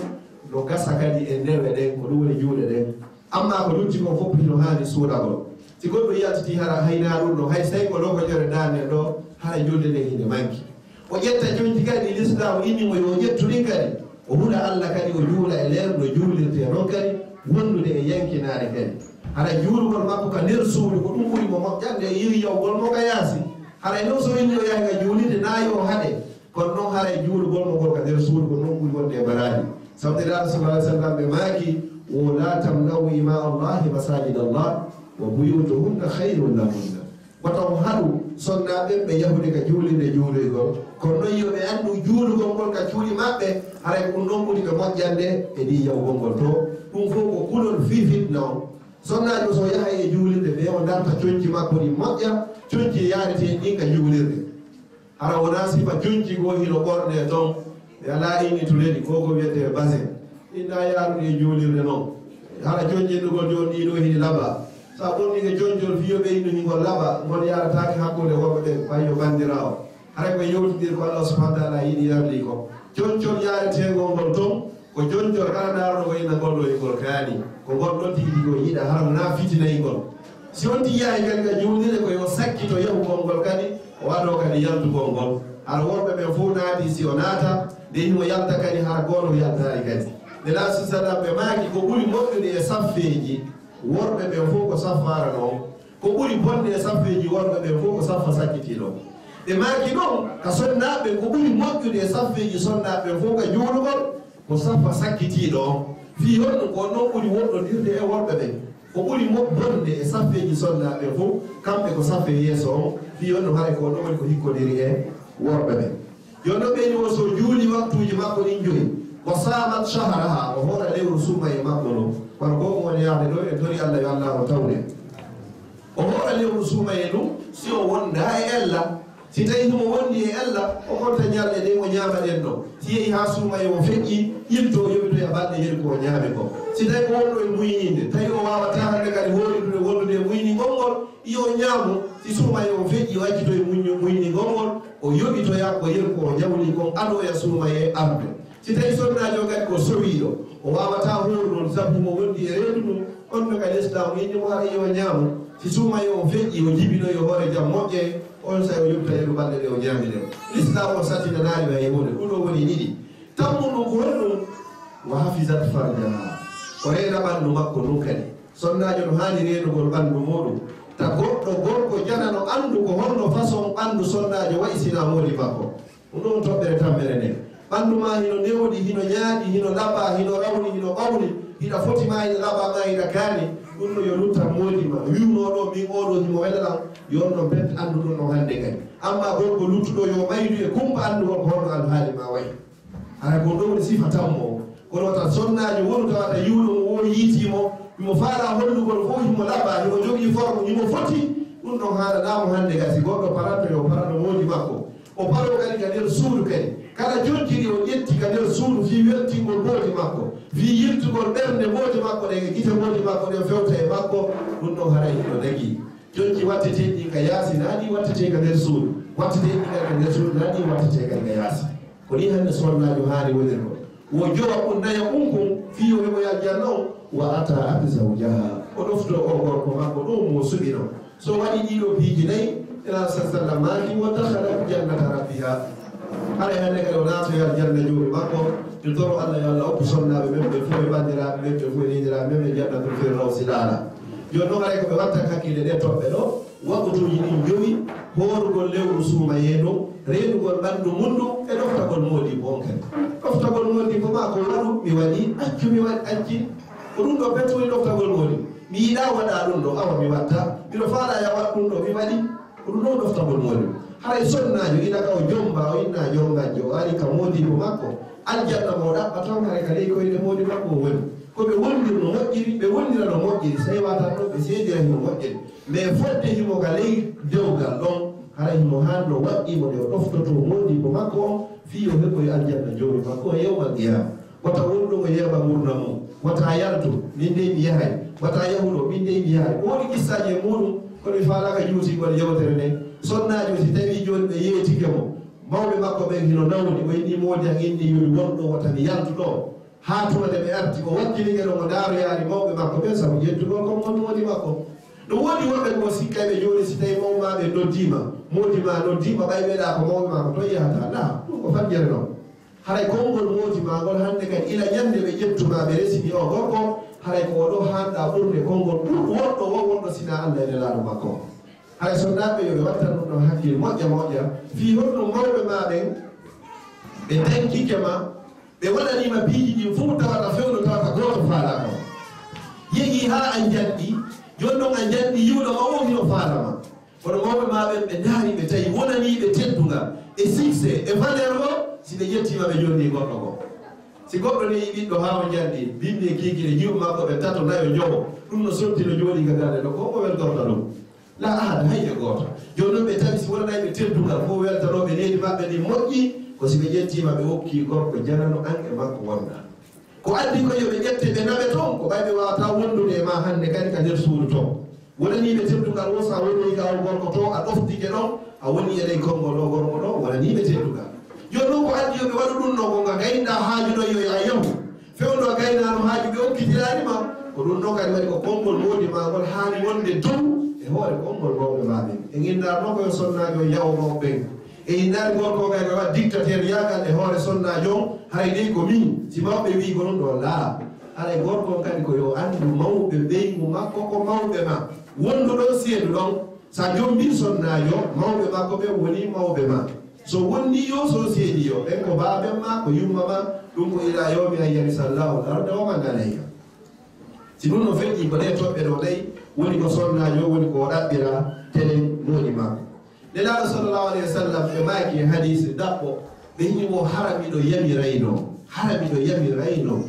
no gasa kadi e newe ɗen, ko ɗum woni juuɗe ɗen. Amma ko lutti kon fof hino haani suuɗagol. Si goɗɗo yaltitii hara haynaa ɗum ɗo, hay so tawi ko lokoƴere daande ɗo, hara julde nden hinde manki. O ƴetta jonji kadi Lislaamu inni mo yo o ƴettu ɗin kadi, O hula Allah kadi, o juula e leer no juulirtee noon kadi, wondude e yankinaare kadi. Hara juulugol makko ka nder suudu, ko ɗum ɓuri mo moƴƴande e yiwi yawgol mo ka yaasi. Haray noon so inni o yahi ka juulirde, naa yo o haɗe. Kono noon haray juulugol mo ngol ka nder suudu, ko noon ɓuri wonde e baraaji. Sabu Nelaaɗo sallallahu alaihi wasallam ɓe maaki, o, "La tamna'u ima Allahi masajid Allah, wa buyutuhunna khairun lahunna." Wata on haɗu sonnaaɓe ɓe yahude ka juulirde juuloygol. Kono noon yo ɓe anndu juulugol ngol ka cuuɗi maɓɓe, haray ko ɗum noon ɓuri ɓe moƴƴande e ɗi yawgol ngol to. Ɗum fof ko kulol fii fitna on. Sonnaajo so yahay e juulirde, ɓe o darta conci makko ɗi moƴƴa, conci yaaretee ɗin ka juulirde. Hara wonaa sifa conci goo hino ɓornee ton, ɓe alaa inni tuleni, ko ko wiyetee basin. Inna yaarude e juulirde noon. Hara conci ɗugol jooni ɗii ɗoo hini laba. So a ɓornike concol fiyo ɓe innu hingol laba, ngol yaarataake hakkunde worɓe ɓen, fay yo banndiraawo. Haray ko yewtidir ko Allah subhanahu wa ta'ala yiɗi yarli ko. Concol yaareteengol ngol ton, ko concol kala ndaarɗo ko ina ngol ɗo e ngol kaani. Ko ngol ɗon tigi tigi o yiɗa, hara wonaa fitinay ngol. Si on tigi yahi kadi ka juulirde, ko yo sakkito yahugol ngol kadi, o waɗoo kadi yaltugol ngol. Hara worɓe ɓen fof naati, si o naata, nde himo yalta kadi, hara gooto yaltaali kadi. Nelaaɗo sallam ɓe maaki ko ɓuri moƴƴude e saffeeji worɓe ɓen fof ko saffaara noon. Ko ɓuri bonde e saffeeji worɓe ɓen fof ko saffa sakkitiiɗo. Ɓe maaki noon ka sonnaaɓe ko ɓuri moƴƴude e saffeeji sonnaaɓe ɓen fof ka juulugol ko saffa sakkitiiɗo on. Fii honno ko noon ɓuri woɗɗondirde e worɓe ɓen? Ko ɓuri mo bonde e saffeeji sonnaaɓe ɓen fof, kamɓe ko saffe yeeso on. Fii honno haray ko ɗon woni ko hikkodiri e worɓe ɓen? Yo no ɓeyni o so juuli waktuuji makko ɗin joyi, wa saamat shahraha, o hoora lewru suumaye makko no. Kono ko mo woni yaade ɗo, en tori Allah yo Allah o tawde. O hoora lewru suumaye ɗum, si o wonda e ella. Si tawi himo wondi e ella, o konta ñalɗe ɗe o ñaama ɗen ɗo. Si yehi haa suumaye o feƴƴi, ilto o yoɓitoya balɗe yeru ko o ñaami ko. Si tawi ko wonɗo e muyninde, tawi o waawataa hannde kadi hooritude wondude e muyni ngol ngol, yo o ñaamo, si suumaye o feƴƴi, o accitoye muñ-, muyni ngol ngol, o yoɓitoya ko yeru ko o ñawli kon, adoya suumaye arde. Si tawi sonnaajo kadi ko sowiiɗo, o waawataa hooru noon, sabu himo wondi e reedu mum, on no kadi Lislaamu inni mo hara yo o ñaamo. Si suumaye o feƴƴi, o jibinoyi hoore jam moƴƴe, on saa'i o yoɓta yeru balɗe ɗe o ñaami ɗen. Lislaamu o sattinanaali hay huunde. Ɗum ɗo woni ɗiɗi. Tammu ɗum ko honɗum? Wa hafizat farjaha. O reena ɓanndu makko ɗum kadi. Sonnaajo no haani reenugol ɓanndu muuɗum. Ta goɗɗo gorko janano anndu ko honno façon ɓanndu sonnaajo wa'i si na moodi makko. Ɗum ɗon toɓɓere tammere nden. Ɓanndu maa hino newɗi, hino ñaaɗi, hino laɓa, hino rawni, hino ɓawli. Hiɗa foti maa hiɗa laɓa maa hiɗa kaani. Ɗum no yo luttan moodi ma. Wi'unoo ɗo min oo ɗo himo wela lan. Yo on ɗon pet anndu ɗum ɗon hannde kadi. Amma gorko luttuɗo yo maydu e kumpa anndugol ko honno alhaali maa wa'i. Hara ko ɗo woni sifa tammo. Kono wata sonnaajo wonu tawata yiwɗo mo o yiiti mo, himo faala hollugol fof himo laɓa, himo jogii forme, himo foti. Ɗum ɗon haalanaama hannde gasi goɗɗo paranto yo parano moodi makko. O paro kadi ka nder suudu kadi. Kala jonci ɗi o ƴetti ka nder suudu fii weltingol moodi makko, fii yiltugol ɓernde moodi makko ɗen e gite moodi makko ɗen fewta e makko, ɗum ɗon haray hino dagii. Jonci wattetee ɗi ka yaasi, naa ɗi wattetee ka nder suudu. Wattetee ɗi ka nder suudu, naa ɗi wattetee ka yaasi. Ko nii hannde sonnaajo haani wonirde. Wo jowa un naya un kun, fii yo heɓoy aljanna on, wa ata'at zawjaha. O ɗofto o gorko makko ɗo mo suɓino. So waɗi ɗiɗo piiji nayi, ila sallallahu maaki, wa dakhalat jannata rabbiha. Haray hannde kadi o naatoy aljanna joomi makko. Mi toro Allah yo Allah okku sonnaaɓe men ɓe fof e banndiraaɓe men ɓe fof e neeniraaɓe men ɓe jannatul firdawsi laala. Jooni noon haray ko ɓe watta hakkille ɗe toɓɓe ɗo. Waktuuji ɗin jowi, hoorugol lewru suumayee ndun, reenugol ɓanndu mun ndun, e ɗoftagol moodibbo on kadi. Ɗoftagol moodibbo maa ko waɗu, mi waɗi, accu, mi waɗi, acci. Ko ɗum ɗo pet woni ɗoftagol moodi. Mi yiɗaa waɗaa ɗum ɗo, awa mi watta. Miɗo faalaa ya waɗ ɗum ɗo, mi waɗi. Ko ɗum ɗo ɗoftagol moodi. Haray sonnaajo ina ka o jomba, o inna jombajo, o ari ka moodibbo makko. Aljanna mo o ɗaɓɓata on, haray ka ley koyɗe moodi makko o woni. Ko ɓe wondir no moƴƴiri, ɓe wondira no moƴƴiri. Sey watan ɗo ɓe seedira himo moƴƴiri. Mais fodde himo ka ley dewgal ɗon, hara himo haanno waɗɗii mo nde o ɗoftoto moodibbo makko on, fii yo heɓoy aljanna joomi makko on yawmal qiyaama. Wata wonɗo mo yeeɓa ngurndan mum. Wata yaltu, min dey mi yahay. Wata yahuɗo, min dey mi yahay. Ko woni qissaaji e muuɗum, kono mi faalaaka juutingol yewtere nden. Sonnaajo, si tawii jooni ɓe yeetike mo, mawɓe makko ɓen hino nawni, o inni moodi an inni yo mi won ɗo, wata mi yaltu ɗo. Haa tuma nde ɓe arti, o wakkilike ɗon, o ndaaroyaali mawɓe makko ɓen sabu ƴettugol kon mon moodi makko. No woodi woɓɓe ko sikkayɓe jooni, si tawii mawɓe maa ɓe noddiima, moodi maa noddiima, ɓay meeɗaa ko mawɓe maa ko toy yahata? Laa, ɗum ko fajjere non. Haray konngol moodi maa ngol hannde kadi, ila ñannde ɓe ƴettu maa ɓe resini oo gorko, haray ko o ɗoo haanɗaa ɓurde konngol ɓur woɗɗo woo wonɗo sinaa Alla e Nelaaɗo makko. Haray sonnaaɓe yo ɓe wattan ɗum ɗon hakkil moƴƴa moƴƴa, fii honno mawɓe maa ɓen ɓe tankike ma, ɓe waɗanii ma piiji ɗin fof tawata fewndo tawata gooto faalaaka ma. Yehii haa a njanɗi, jooni ɗon a njanɗi yiwɗo ma oo hino faala ma. Kono mawɓe maa ɓen ɓe ndaari ɓe tawi wonanii ɓe teddungal e succès e valeur o, si ɓe ƴettii ma ɓe jonnii goɗɗo goo. Si goɗɗo neyi ɓiɗɗo haa o njanɗi, binndi e kiikiiɗe, jiwɓe makko ɓen tato, nayo, njowo, ɗum no sonti no jooɗii ka galle ɗoo, ko hombo weltorta ɗum? Laa ahad, hay e gooto. Jooni non ɓe tawi si wonanay ɓe teddungal, ko weltanooɓe needi maɓɓe ndin moƴƴi, ko si ɓe ƴettii ma ɓe okkii gorko janano an e makko wonda. Ko addi ko yo ɓe ƴette ɓe naɓe ton, ko ɓay ɓe waawataa wondude e maa hannde kadi ka nder suudu ton. Wonanii ɓe teddungal woo so a wonii ka on gorko to, a ɗoftike ɗon, a wonii e ley konngol oo gorko ɗoo, wonanii ɓe teddungal. Jooni non ko addi yo ɓe waɗu ɗum ɗoo, ko nga gaynɗaa haaju ɗon yo a yahu. Fewndo a gaynaano haaju ɓe okkitiraani ma, ko ɗum ɗon kadi waɗi ko konngol moodi maa ngol haani wonde dow e hoore konngol mawɓe maa ɓen. En inndaano ko yo sonnaajo yawo mawɓe ɓen. En inndaani gorko kadi ko waɗa dictateur yaagal e hoore sonnaajo on, haray dey ko min, si mawɓe wii ko ɗum ɗoo laa. Haray gorko on kadi ko yo anndu mawɓe ɓeyngu makko ko mawɓe maa. Wondu ɗon seedu ɗon, sa jombii sonnaajo, mawɓe makko ɓen woni mawɓe maa. So wonnii yo, so seedii yo, ɓen ko baaben maa, ko yumma maa, ɗum ko ilaa yawmi an yarisa Allahu al-arda wa man alayha. Si ɗum no feƴƴi, ko ɗee toɓɓe ɗoo nayi woni ko sonnaajo woni ko o ɗaɓɓira tele moodi makko. Nelaaɗo sallallahu alayhi wa sallam ɓe maaki e hadiisi ɗaɓɓo, ɓe hini wo hara miɗo yamirayno, hara miɗo yamirayno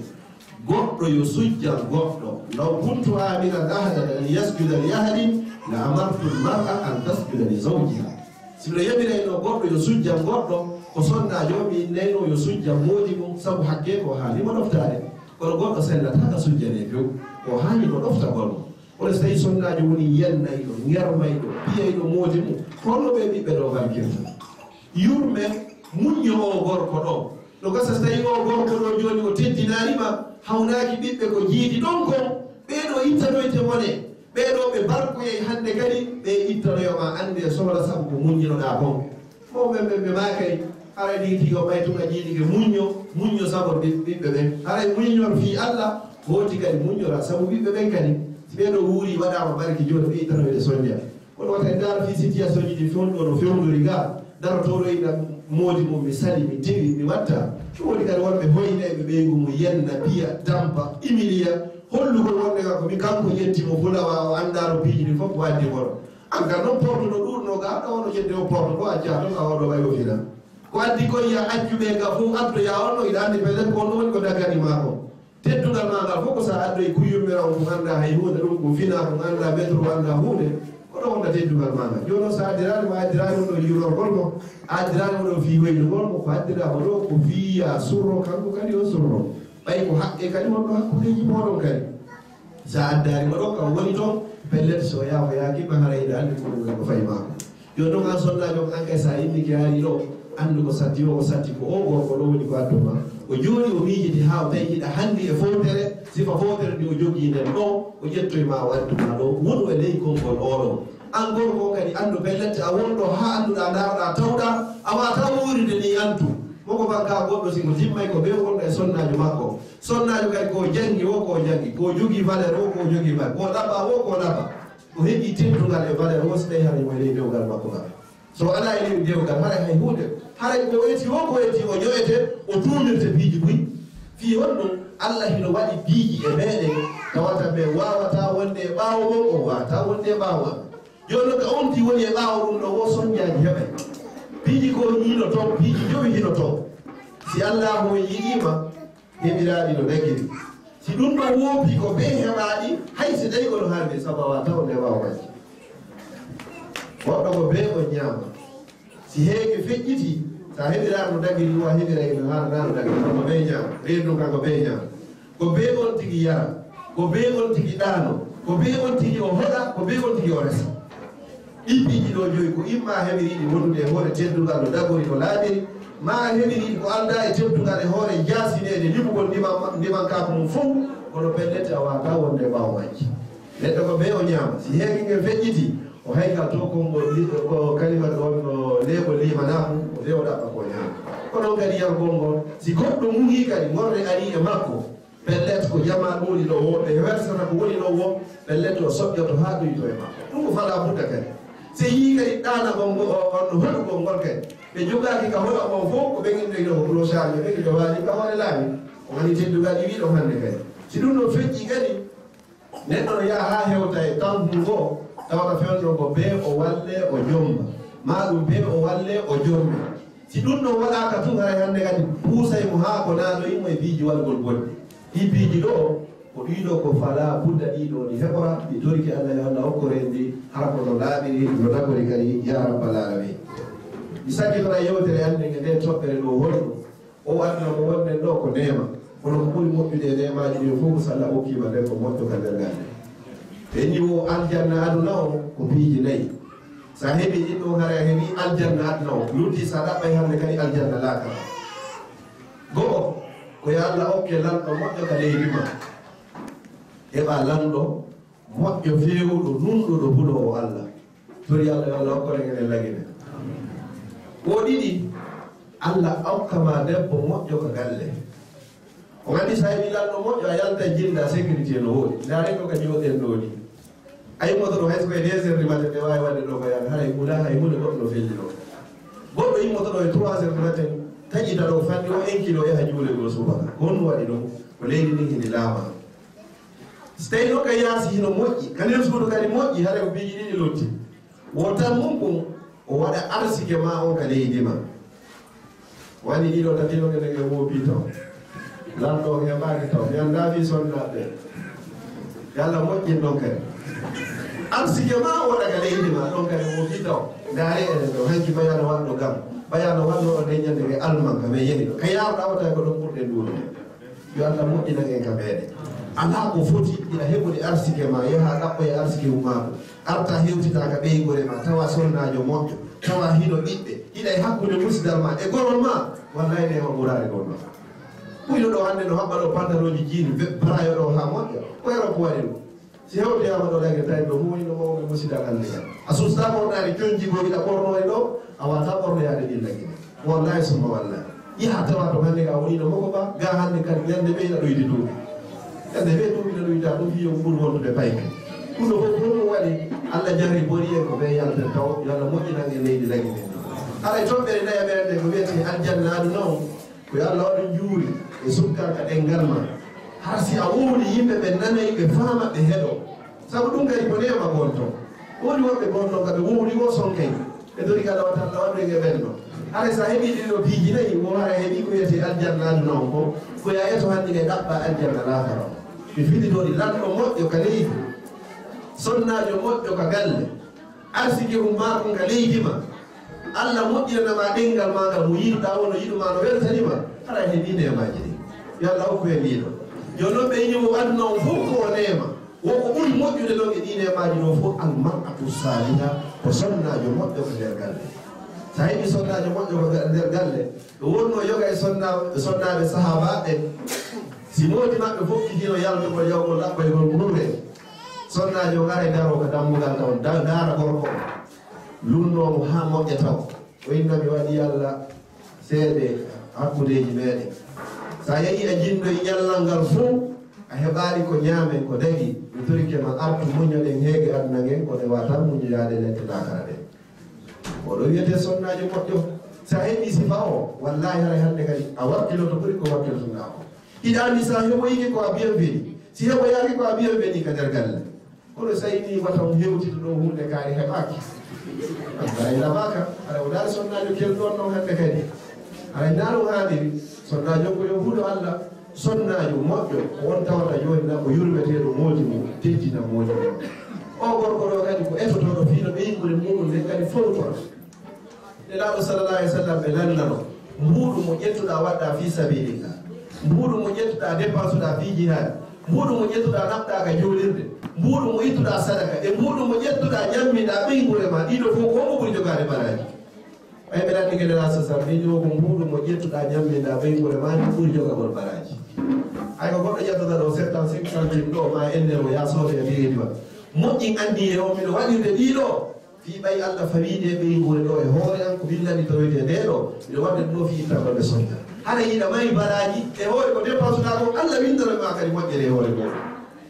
goɗɗo yo sujjan goɗɗo. Law kuntu aamiran ahadan an yasjuda li ahadin la amartu al-mar'a an tasjuda li zawjiha. Si miɗo yamirayno goɗɗo yo sujjan goɗɗo, ko sonnaajo mi innayno yo sujjan moodi mum, sabu hakkee ko haani mo ɗoftaade. Kono goɗɗo sellataa ka sujjanee few, ko haani ko ɗoftagol mo. Kono si tawii sonnaajo woni yennayɗo, ŋermayɗo, piyayɗo moodi mum, ko honno ɓee ɓiɓɓe ɗoo barkirta? Yurme, muñño oo gorko ɗoo. No gasa so tawii oo gorko ɗoo jooni o teddinaali ma, hawnaaki ɓiɓɓe ko jiidi ɗon kon, ɓee ɗoo ittanoyte mone, ɓee ɗoo ɓe barkoyay hannde kadi, ɓe ittanoyo ma annde e sohla sabu ko muññinoɗaa kon. Mawɓe ɓen ɓe maakay, haray ɗin tigi o ɓay tun a jiiɗike muñño, muñño sabu ɓi-, ɓiɓɓe ɓen. Haray muññor fii Alla, hooti kadi muññora sabu ɓiɓɓe ɓen kadi. Si ɓee ɗoo wuurii waɗaama barki jooni, ɓe ittanoyde sonnja. Kono wata en ndaar fii situation ji ɗi fewndo no fewndori ga, darotooɗo ina moodi mum mi sali, mi dewi, mi watta. Ɗum woni kadi wonɓe hoynayɓe ɓeygu mum, yenna, piya, tampa, humiliya, hollugol wonde ga ko mi kanko ƴetti mo fulawa, o anndaano piiji ɗi fof ko addi kono. An kan noon porto no ɗuurno ga, ɗo no ƴedde o porto ɗo, accaa ɗon, a oɗo way o fina. Ko addi koye ya accu ɓe ga fof addoya on ɗo, iɗa anndi pellet ko on ɗo woni ko daggani ma ko. Teddungal ma ngal fof ko sa addoyi kuyyummbira on ko annda hay huunde, ɗum ko fina ko annda metro, annda huunde, ko ɗo wonta teddungal ma ngal. Jooni noon sa addiraani mo, addiraani mo ɗo yiwlorgol mo, addiraani mo ɗo fii weynugol mo, ko addiraama ɗo ko fii ya surro, kanko kadi o surro. Ɓay ko haqqe kadi wonɗo hakkundeeji mooɗon kadi. Sa addaari mo ɗo kam woni toon, pellet so yaafoyaaki ma, haray iɗa anndi ko ɗum woni ko fayi maako. Yo ɗum an sonnaajo on, an kay sa immike ari ɗo, anndu ko satti o, ko satti ko o gorko ɗo woni ko addu ma. O jooni o miijiti haa o tawi hiɗa hanndi e fowtere, sifa fowtere ndi o jogii nden ɗo, o ƴettoy ma o addu ma ɗo, wonu e ley konngol oɗo. An gorko on kadi anndu pellet a wonɗo haa annduɗaa, ndaarɗaa, tawɗaa, a waawataa wuuride ni antu. Mo ko bakka goɗɗo si mo timmay ko bee wonɗo e sonnaajo makko. Sonnaajo kadi ko janngi o, ko janngi, ko jogii valeur o, ko jogii valeur, ko ɗaɓɓa o, ko ɗaɓɓa. O heɓi teddungal e valeur o, so tawi haray mo e ley dewgal makko ngal. So alaa e ley dewgal, haray hay huunde. Haray ko eti o, ko eti o ƴoƴete, o tuumirte piiji buy. Fii honɗum? Allah hino waɗi piiji e meɗen, tawata men waawataa wonde e ɓaawo mon, o waawataa wonde e ɓaawo am. Jooni non ka on ti woni e ɓaawo ɗum ɗo, wo sonnjaaji heɓay. Piiji ko hino ton, piiji jowi hino ton. Si Allah on yiɗii ma, heɓiraaɗi no dagiri. Si ɗum ɗon woopi ko bee heɓaaɗi, hay si tawi kono haalde sabawa taw nde waawa majji. Goɗɗo ko bee on ñaama. Si heege feƴƴiti, sa heɓiraama no dagiri, wa heɓira ino haala na no dagiri, kanko bee ñaama. Reendu kanko bee ñaama. Ko bee on tigi yara, ko bee on tigi ɗaano, ko bee on tigi o hoɗa, ko bee on tigi o resa. Ɗii piiji ɗoo joyi ko imma a heɓiriɗi wondude e hoore teddungal no dagori no laaɓiri, maa a heɓiriɗi ko aldaa e teddungal e hoore jaasineede limugol ndiman-, ndimankaaku mum fow, kono pellet a waawataa wonde e ɓaawo majji. Neɗɗo ko bee o ñaama. Si heege ngen feƴƴiti, O hayka to konngol li-, ko kalimatu on no leeɓo limanaaku, o leeɓo ɗaɓɓa ko ñaama. Ko noon kadi yargol ngol, si goɗɗo muhii kadi, ngorre arii e makko, pellet ko jamaa ɗuuɗi ɗo wo, ɓe wersata ko woni ɗo wo, pellet o soƴƴoto haa ɗuyto e makko. Ɗum ko falaa budda kadi. Si yii kadi ɗaanagol ngo, o, on no hoɗugol ngol kadi. Ɓe jogaaki ka hoɗa on fof, ko ɓe inno ino ko clochard, ɓe inno waali ka hoore laawi. O woni teddugal iwi ɗo hannde kadi. Si ɗum ɗo feƴƴi kadi, neɗɗo no yaha haa hewta e tampu ngo, tawata fewndo ko bee o walle o jomba, maa ɗum bee o walle o jombe. Si ɗum ɗon waɗaaka tun, haray hannde kadi puusay mo haa ko naanoyi mo e piiji waɗugol bonɗi. Ɗii piiji ɗoo, ko ɗii ɗoo ko falaa budda ɗii ɗoo ɗi heɓora, ɗi torike Allah, yo Allah hokkore en ɗi, hara ko no laaɓiri, no dagori kadi, yaa rabbal aalamiin. Mi sakkitora yewtere an nden e nden toɓɓere ɗoo holɗum. O aduna ko wonɗen ɗoo ko neema. Kono ko ɓuri moƴƴude e neemaaji ɗin fof ko so Allah okkiima debbo moƴƴo ka nder galle. Ɓe inni wo aljanna aduna o ko piiji nayi. So a heɓii ɗin ɗon, haray a heɓii aljanna aduna o. Lutti so a ɗaɓɓay hannde kadi aljanna laakara. Go'o, ko yo Allah okke lanɗo moƴƴo ka leydi ma. Heɓa lanɗo moƴƴo feewuɗo, nunɗuɗo, huloowo Allah. Tori Allah yo Allah okkore en e lagine. Ko ɗiɗi, Allah okka ma debbo moƴƴo ka galle. On anndi so a heɓii lanɗo moƴƴo, a yalta jinnda sécurité no woodi. Ndaare ɗo ka jooɗen ɗo ni. A immoto ɗo hay so ko e deux heures du matin, ɓe waawi waɗde ɗo ko yaade. Haray hula hay huunde goɗɗo no felli ɗo. Goɗɗo immoto ɗo e trois heures du matin, taƴita ɗo fanni o enki ɗo yaha juule goo subaka. Ko honɗum waɗi ɗum? Ko leydi ndin hini laama. So tawii noon ka yaasi hino moƴƴi, ka nder suudu kadi moƴƴi, haray ko piiji ɗiɗi lotti. Wo tan mum ɗum, o waɗa arsike ma on ka leydi ma. Wani ɗiɗo tati no ene ke woopi taw. Lanɗo on heɓaaki taw. Mi anndaa fii sonnaaɓe. Yo Allah moƴƴin ɗon kadi. Arsike ma o waɗa ka leydi ma, ɗon kadi woopi taw. Ndaare enen ɗo, hanki bayano waɗno gam. Bayano waɗno on nden ñande ke Alman ka men yehi ɗo. Ka yaawɗa o tawi ko ɗon ɓurɗen ɗuuɗo. Yo Allah moƴƴinan en ka meeɗen. Alaa ko foti, hiɗa heɓude arsike ma, yaha ɗaɓɓoya arsike ummaaɗo. Arta hewtitaa ka ɓeynguure ma, tawa sonnaajo moƴƴo, tawa hino ɓiɓɓe, hiɗa e hakkunde musidal ma e gorol ma, wallay neema ɓuraani ɗon ɗon. Ɓuyɗo ɗo hannde no haɓɓa ɗo pantalonji jiini, be-, barayo ɗo haa moƴƴa, ko yaro ko waɗi ɗum. Si hewtoyaama ɗo lagge tawi ɗo huwino mawɓe musidal hannde kan. A susta ɓornaade conji goo hiɗa ɓorno e ɗo, a waata ɓornoyaade ɗin lagge. Wallahi summa wallahi. Yaha tawa to hannde ka woni no moko ba, ga hannde kadi ñande ɓe ina ɗoyde duuɓi. Ñande ɓe duuɓi no ɗoyda ɗum hiyo ɓuri wondude payke. Ɗum ɗo fof ɗum ɗum waɗi, Allah jarri boni en ko ɓe yalten taw, yo Allah moƴƴinan en leydi lagi men. Haray toɓɓere nayaɓere nde ko wiyete aljanna aduna on, ko yo Allah waɗu njuuri e sukkanka ɗenngal ma. Har si a wowli yimɓe ɓe nanay, ɓe faama, ɓe heɗo. Sabu ɗum kadi ko neema gonto. Woni woɓɓe gonno ka ɓe wowli wo sonkay. Ɓe dori ka lawa tan lawa ɓe ɓenno. Haray sa heɓi ɗiɗo piiji nayi, wo hara heɓi ko wiyete aljanna aduna on ko, ko ya eto hannde kay ɗaɓɓa aljanna laakara on. Mi fillitoɗi lanɗo moƴƴo ka leydi, sonnaajo moƴƴo ka galle, arsike ummaakun ka leydi ma. Allah moƴƴinana ma ɗenngal ma ngal, mo yiɗuɗaa won, no yiɗu ma no weltani ma. Hara heɓi neemaaji ɗi. Yo Allah hokku en ɗiɗo. Jooni noon ɓe ñiwo aduna on fof ko o neema. Won ko ɓuri moƴƴude ɗon e ɗii neemaaji ɗoo fof, al mar'atu saaliha, ko sonnaajo moƴƴo ko nder galle. So a heɓii sonnaajo moƴƴo ko nder galle, ɗo wonnoo yoga e sonna-, sonnaaɓe sahaabaaɓe ɓen, si moodi maɓɓe fof hino yaltugol yawgol laɓɓoygol nguure, sonnaajo on ara e daroo ka dammugal taw, da-, ndaara gorko on, lunnoo mo haa moƴƴa taw. O inna mi waɗi Yalla seede hakkundeeji meeɗen. So a yahii a jinndoyi ñallal ngal fof, a heɓaali ko ñaamen, ko dagii, mi torike ma artu muñoɗen heege aduna ngen, kono e waataa muñoyaade lette laakara ɗen. Oɗo wiyetee sonnaajo moƴƴo. So a heɓii sifa o, wallaahi haray hannde kadi a wakkiloto ɓuri ko wakkilotoɗaa ko. Hiɗa anndi so a heɓoyike ko a bienvenu. Si heɓoyaaki ko a bienvenu ka nder galle. Kono so a yii wata on hewtito ɗo huunde kaari heɓaaki. Haray labaaka, haray o daari sonnaajo kelɗo on ɗon hannde kadi. Haray naa ɗum haaniri, sonnaajo ko yo huɗo Allah, sonnaajo moƴƴo, ko on tawata jooni na ko yurmeteeɗo moodi mum, teddina moodi mum. O gorko ɗo kadi ko etotooɗo fii no ɓeynguure muɗum nden kadi fowtora. Nelaaɗo sallallahu alayhi wa sallam ɓe lannano, mbuuɗu mo ƴettuɗaa waɗɗaa fii sabilillah, mbuuɗu mo ƴettuɗaa dépensuɗaa fii jihaad, mbuuɗu mo ƴettuɗaa naɓɗaa ka juulirde, mbuuɗu mo ittuɗaa sadaka, e mbuuɗu mo ƴettuɗaa ñammiɗaa ɓeynguure ma, ɗiɗo fof ko mo ɓuri jogaade baraaji. Ɓay ɓe lanndike Nelaaɗo sallallahu alayhi wa sallam, ɓe ñoo ko mbuuɗu mo ƴettuɗaa ñammiɗaa ɓeynguure ma, ɗum ɓuri jogagol baraaji. Hay ko goɗɗo ƴettata ɗo sept cent cinquante ɗo ma ennero yaa soode e biredi ma. Moƴƴin anniye on, miɗo waɗirde ɗii ɗoo fii ɓay Alla fawii ndee ɓeynguure ɗoo e hoore an, ko min lannditoroytee ndee ɗoo, miɗo waɗde ɗum ɗoo fii ittagol ɓe sonnaajo. Hara hiɗa mari baraaji e hoore ko dépenseuɗaa kon, Alla winndanoy ma kadi moƴƴere e hoore muuɗum.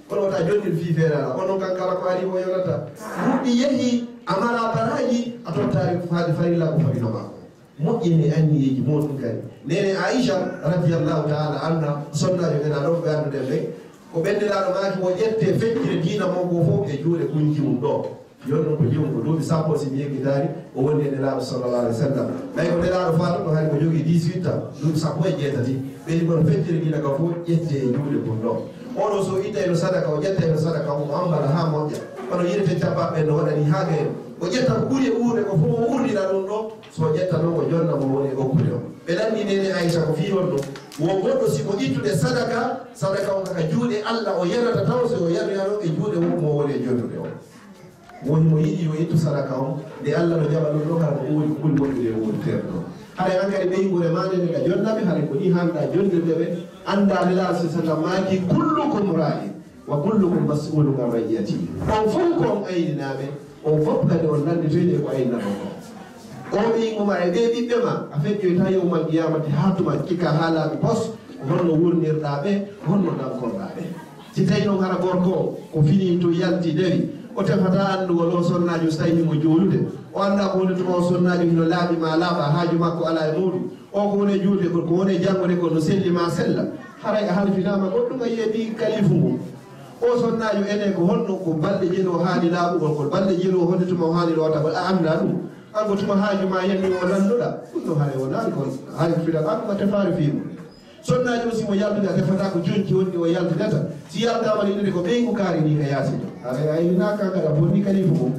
Kono wota jonnin fii feere alaa. Kono kan kala ko ari o yonata. Duuɓi yehi, a maraa baraaji, a tottaali faade farilla ko fawino ma kon. Moƴƴinee anniyeeji mooɗon kadi. Neene Aisha radiyallahu ta'ala anha, sonnaajo men ɗoo ɓe annduɗen ɓen, ko ɓen Nelaaɗo maaki o ƴettee feccere diina mon goo fof e juuɗe gunji mum ɗoo. Yon ɗum ko jeyum ko duuɓi sappo, si mi yeggitaani, o woni e Nelaaɗo sallallahu alaihi wasallam. Ɓay ko Nelaaɗo faatuɗo hari ko jogii dix-huit ans, duuɓi sappo e jeetati. Ɓeydi kono feccere diina ka fof ƴettee e juuɗe mum ɗoo. Oɗo so ittayno sadaka, o ƴettayno sadaka, o ambala haa moƴƴa. Kono yirete caɓɓaaɓe no waɗani haa gayno. O ƴetta ko ɓuri e uurɗe ko fof, o uurnira ɗum ɗoo. So ƴetta noon, o jonna mo woni e okkude on. Ɓe lanndii neene Aisha ko fii honno? Wo goɗɗo si mo ittude sadaka, sadaka on ka juuɗe Alla o yanata taw, si o yanoyano e juuɗe won mo woni e jonnude on. Woni mo yiɗi yo ittu sadaka on, nde Alla no jaɓa ɗum ɗoo, hara ko ɓuri, ko ɓuri moƴƴude e wuurtere ɗoo. Haray an kadi ɓeynguure maa nden ka jonna ɓe, haray ko nii hanɗaa jonnirde ɓe, anndaa Nelaaɗo sallallahu alaihi wasallam maaki, "Kullukum ra'in." "Wa kullukum mas'ulun an ra'iyyatihi." On fof ko on ayninaaɓe, on fof kadi on lannditoyte ko ayninaa on kon. O ɓeyngu ma e ɓee ɓiɓɓe ma, a feƴƴoyta yawmal qiyamati haa tuma cika haa laaɓi pos, ko honno wuurnirɗaa ɓe, ko honno dankorɗaa ɓe. Si tawi noon hara gorko o, ko fini to yalti dewi, o tefata anndugol o sonnaajo si tawi himo juulude, o anndaa ko woni tuma o sonnaajo hino laaɓi maa laaɓaa, haaju makko alaa e muuɗum. O ko woni e juulde, ko woni e janngude, ko no selli maa sella. Haray a halfinaama goɗɗum a yi'e ɓii kalifu ngu. O sonnaajo ene ko honno, ko balɗe jeɗi o haani laaɓugol, ko balɗe jeɗi o honde tuma o haani lootagol, a anndaa ɗum. An ko tuma haaju maa yani o lannuɗaa. Ɗum ɗoo haray wonaani kon. Haray ko fiɗa ɓanndu ma tefaare fii mum. Sonnaajo aussi mo yaltude a tefata ko jonci wonɗi o yaltidata. Si yaltaama ni ɗum ko ɓeyngu kaari ni ka yaasi ɗo. Haray a yinaa kan kadi a bonni kalifu ngu.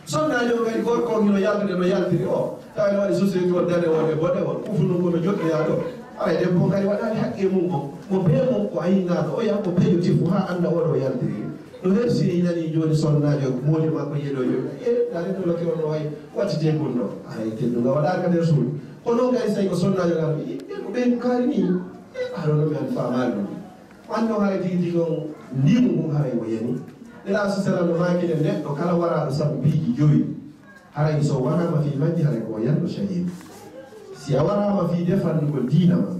Sonnaajo on kadi gorko on hino yaltude no yaltiri o, tawa ene waɗi société o danewol e boɗewol, kufu non kono joɗɗoyaa ɗo. Haray debbo on kadi waɗaali haqqe mum on, mo bee mum o ayinaaɗo, oya mo pejotif haa annda oɗo yaltiri. No hersi e nani jooni sonnaajo moodi makko yeɗo jooni. E, dare to loke on no wayi wattite kon ɗo. Haray teddungal waɗaaka nder suudu. Kono on kadi so tawi ko sonnaajo ngal, e, e, ko ɓen kaari ni. E, haɗo no mi an faamaali ɗum. Anno haray tigi tigi on ndimu ngun haray mo yani. Nelaaɗo sallallahu alaihi wasallam no maakinen neɗɗo kala waraaɗo sabu piiji jowi, haray so waraama fii majji haray ko o yanɗo shahiid. Si a waraama fii defannugol diina ma,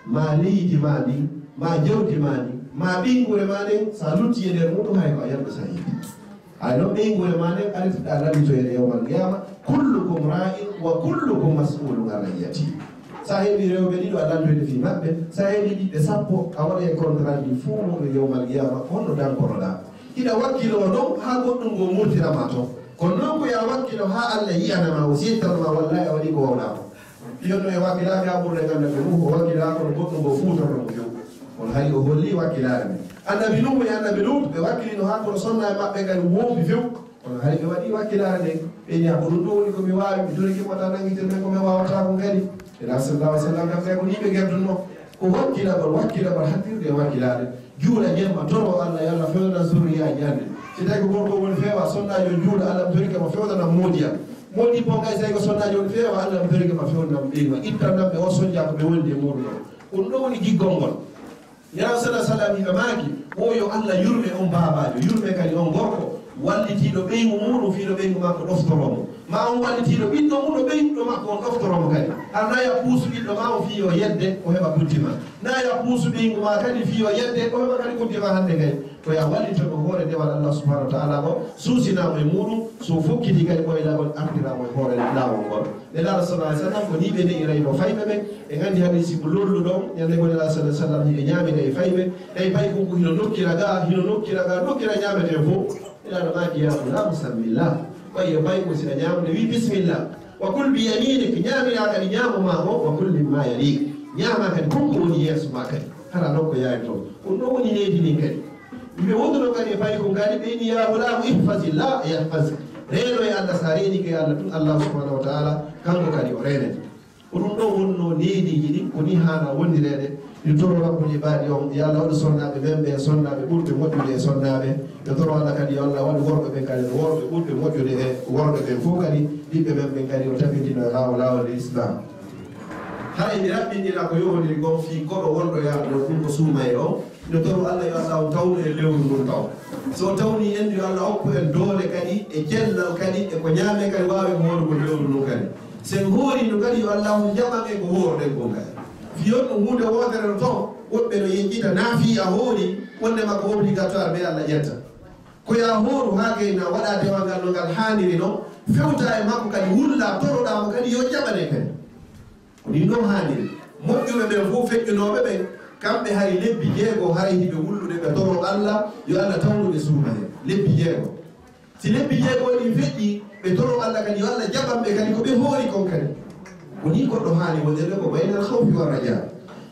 ma leydi ma ndin, ma jawdi ma ndin, ma ɓeynguure ma nden, sa lutti e nder muɗum haray ko a yanɗo shahiid. Hay noon ɓeynguure ma nden artirɗa lallitoyde yawmal qiyama, kullukum ra'in wa kullukum mas'ulun an ra'iyatihi. Sa heɓi rewɓe ɗiɗo a lallitoyde fii maɓɓe, sa heɓi ɓiɓɓe sappo a waɗay compte rendu fuu muɗum yawmal qiyama, honno dankoroɗaa? Hiɗa wakkiloo noon haa goɗɗum ngoo murtirama toon. Kono noon ko yo a wakkilo haa Allah yi'ana ma, o seedtano ma, wallahi a waɗii ko waawɗaa ko. Yonno e wakkilaaki haa ɓurɗen annda ɓe ɗum, o wakkilaa kono goɗɗum ngoo fuutorno mo few. Kono hari o holli wakkilaare men. Annabi Nuuhu e annabi Luut ɓe wakkilino haa kono sonna e maɓɓe kadi woofi few. Kono hari ɓe waɗii wakkilaare nden. Ɓe wi'a ko ɗum ɗoo woni ko mi waawi, mi torike mo tan nanngitir men ko mi waawataa kon kadi. Ila sallallahu alaihi wasallam kam kay ko nii ɓe ngerduno. Ko wakkilagol, wakkilagol hattirde e wakkilaare. Juula jemma, toro Allah, yo Allah fewna zurriyaaji amen. Si tawi ko gorko woni feewa, sonnaajo juula, Allah mi torike mo fewnanam moodi am. Moodi bon kay, si tawi ko sonnaajo woni feewa, Allah mi torike mo fewnanam ɓeyngu am. Ittanam ɓe o sonnja ko ɓe wondi e muuɗum ɗoo. Ko ɗum ɗoo woni giggol ngol. Nelaaɗo sallallahu alaihi wasallam hino maaki, wo yo Allah yurme on baabaajo, yurme kadi on gorko, wallitiiɗo ɓeyngu muuɗum fii no ɓeyngu makko ɗoftoroo mo. Ma on wallitiiɗo ɓiɗɗo mum no ɓeynguɗo makko on ɗoftoroo mo kadi. Hara na ya puusu ɓiɗɗo ma on fii yo yedde, o heɓa kuddi ma. Na ya puusu ɓeyngu ma kadi fii yo yedde, o heɓa kadi kuddi ma hannde kay. Ko ya wallito no hoore dewal Allah subhanahu wa ta'ala ngo, suusinaa mo e muuɗum, so fokkiti kadi ɓoylagol, artiraa mo e hoore laawol ngol. Nelaaɗo sallallahu alaihi wasallam ko nii ɓe ne'irayno fayɓe ɓen. En anndi hadiisi mo lolluɗo, ñande ko Nelaaɗo sallallahu alaihi wasallam hiɓe ñaamira e fayɓe. Tawi paykun ko hino nokkira ga, hino nokkira ga, nokkira ñaametee fof. Nelaaɗo maaki, "Ya ghulaamu, sammillah." Ɓay yo paykun si a ñaamude, wii, "Bismillah. Wa kul bi yaminik." Ñaamiraa kadi ñaamu maa o, "Wa kul mimma yalik." Ñaamaa kadi kon ko woni yeeso maa kadi. Hara non ko yaari toon. Ko ɗum ɗoo woni needi ndin kadi. Yimɓe wonduno kadi e paykun kadi, ɓe inni, "Ya ghulaamu, ihfazillah yahfazka." Reeno e Allah, so a reenike e Allah tun, Allah subhanahu wa ta'ala, kanko kadi o reenete. Ko ɗum ɗoo wonnoo neediiji ɗin, ko nii haanaa wondireede. Mi toro Rabbul Ibaadi on, yo Allah waɗu sonnaaɓe men ɓe sonnaaɓe ɓurɓe moƴƴude e sonnaaɓe. Mi toro Allah kadi, yo Allah waɗu worɓe ɓen kadi no worɓe ɓurɓe moƴƴude e worɓe ɓen fof kadi. Ɓiɓɓe men ɓen kadi o tabitino e ɓaawo laawol e Islam. Haray mi raɓɓinɗina ko yohondiri kon fii koɗo wonɗo yaade ɗon, ɗum ko suumayee on. Toro Allah yo Allah on tawnu en lewru ndun taw. So o tawni en, yo Allah okku en doole kadi e cellal kadi e ko ñaame kadi waawen hoorugol lewru ndun kadi. So en hooriino kadi, yo Allah on jaɓan en ko hoorɗen kon kadi. Fii on ɗum huunde wootere no taw woɓɓe no yeñƴita naa fii a hoori wonde ma ko obligatoire ɓe Allah ƴetta. Ko yo a hooru haa gayna waɗa dewal ngal no ngal haaniri non, fewta e makko kadi wulla toroɗaa mo kadi yo jaɓane kadi. Ko nii non haaniri. Moƴƴuɓe ɓen fof feƴƴunooɓe ɓen, kamɓe hari lebbi jeego haray hiɓe wullude ɓe toro Allah yo Allah tawnu ɓe suumaye. Lebbi jeego. Si lebbi jeego ɗin feƴƴi, ɓe toro Allah kadi yo Allah jaɓan ɓe kadi ko ɓe hoori kon kadi. Ko nii goɗɗo haani wonirde ko baynal khawfi wa raja.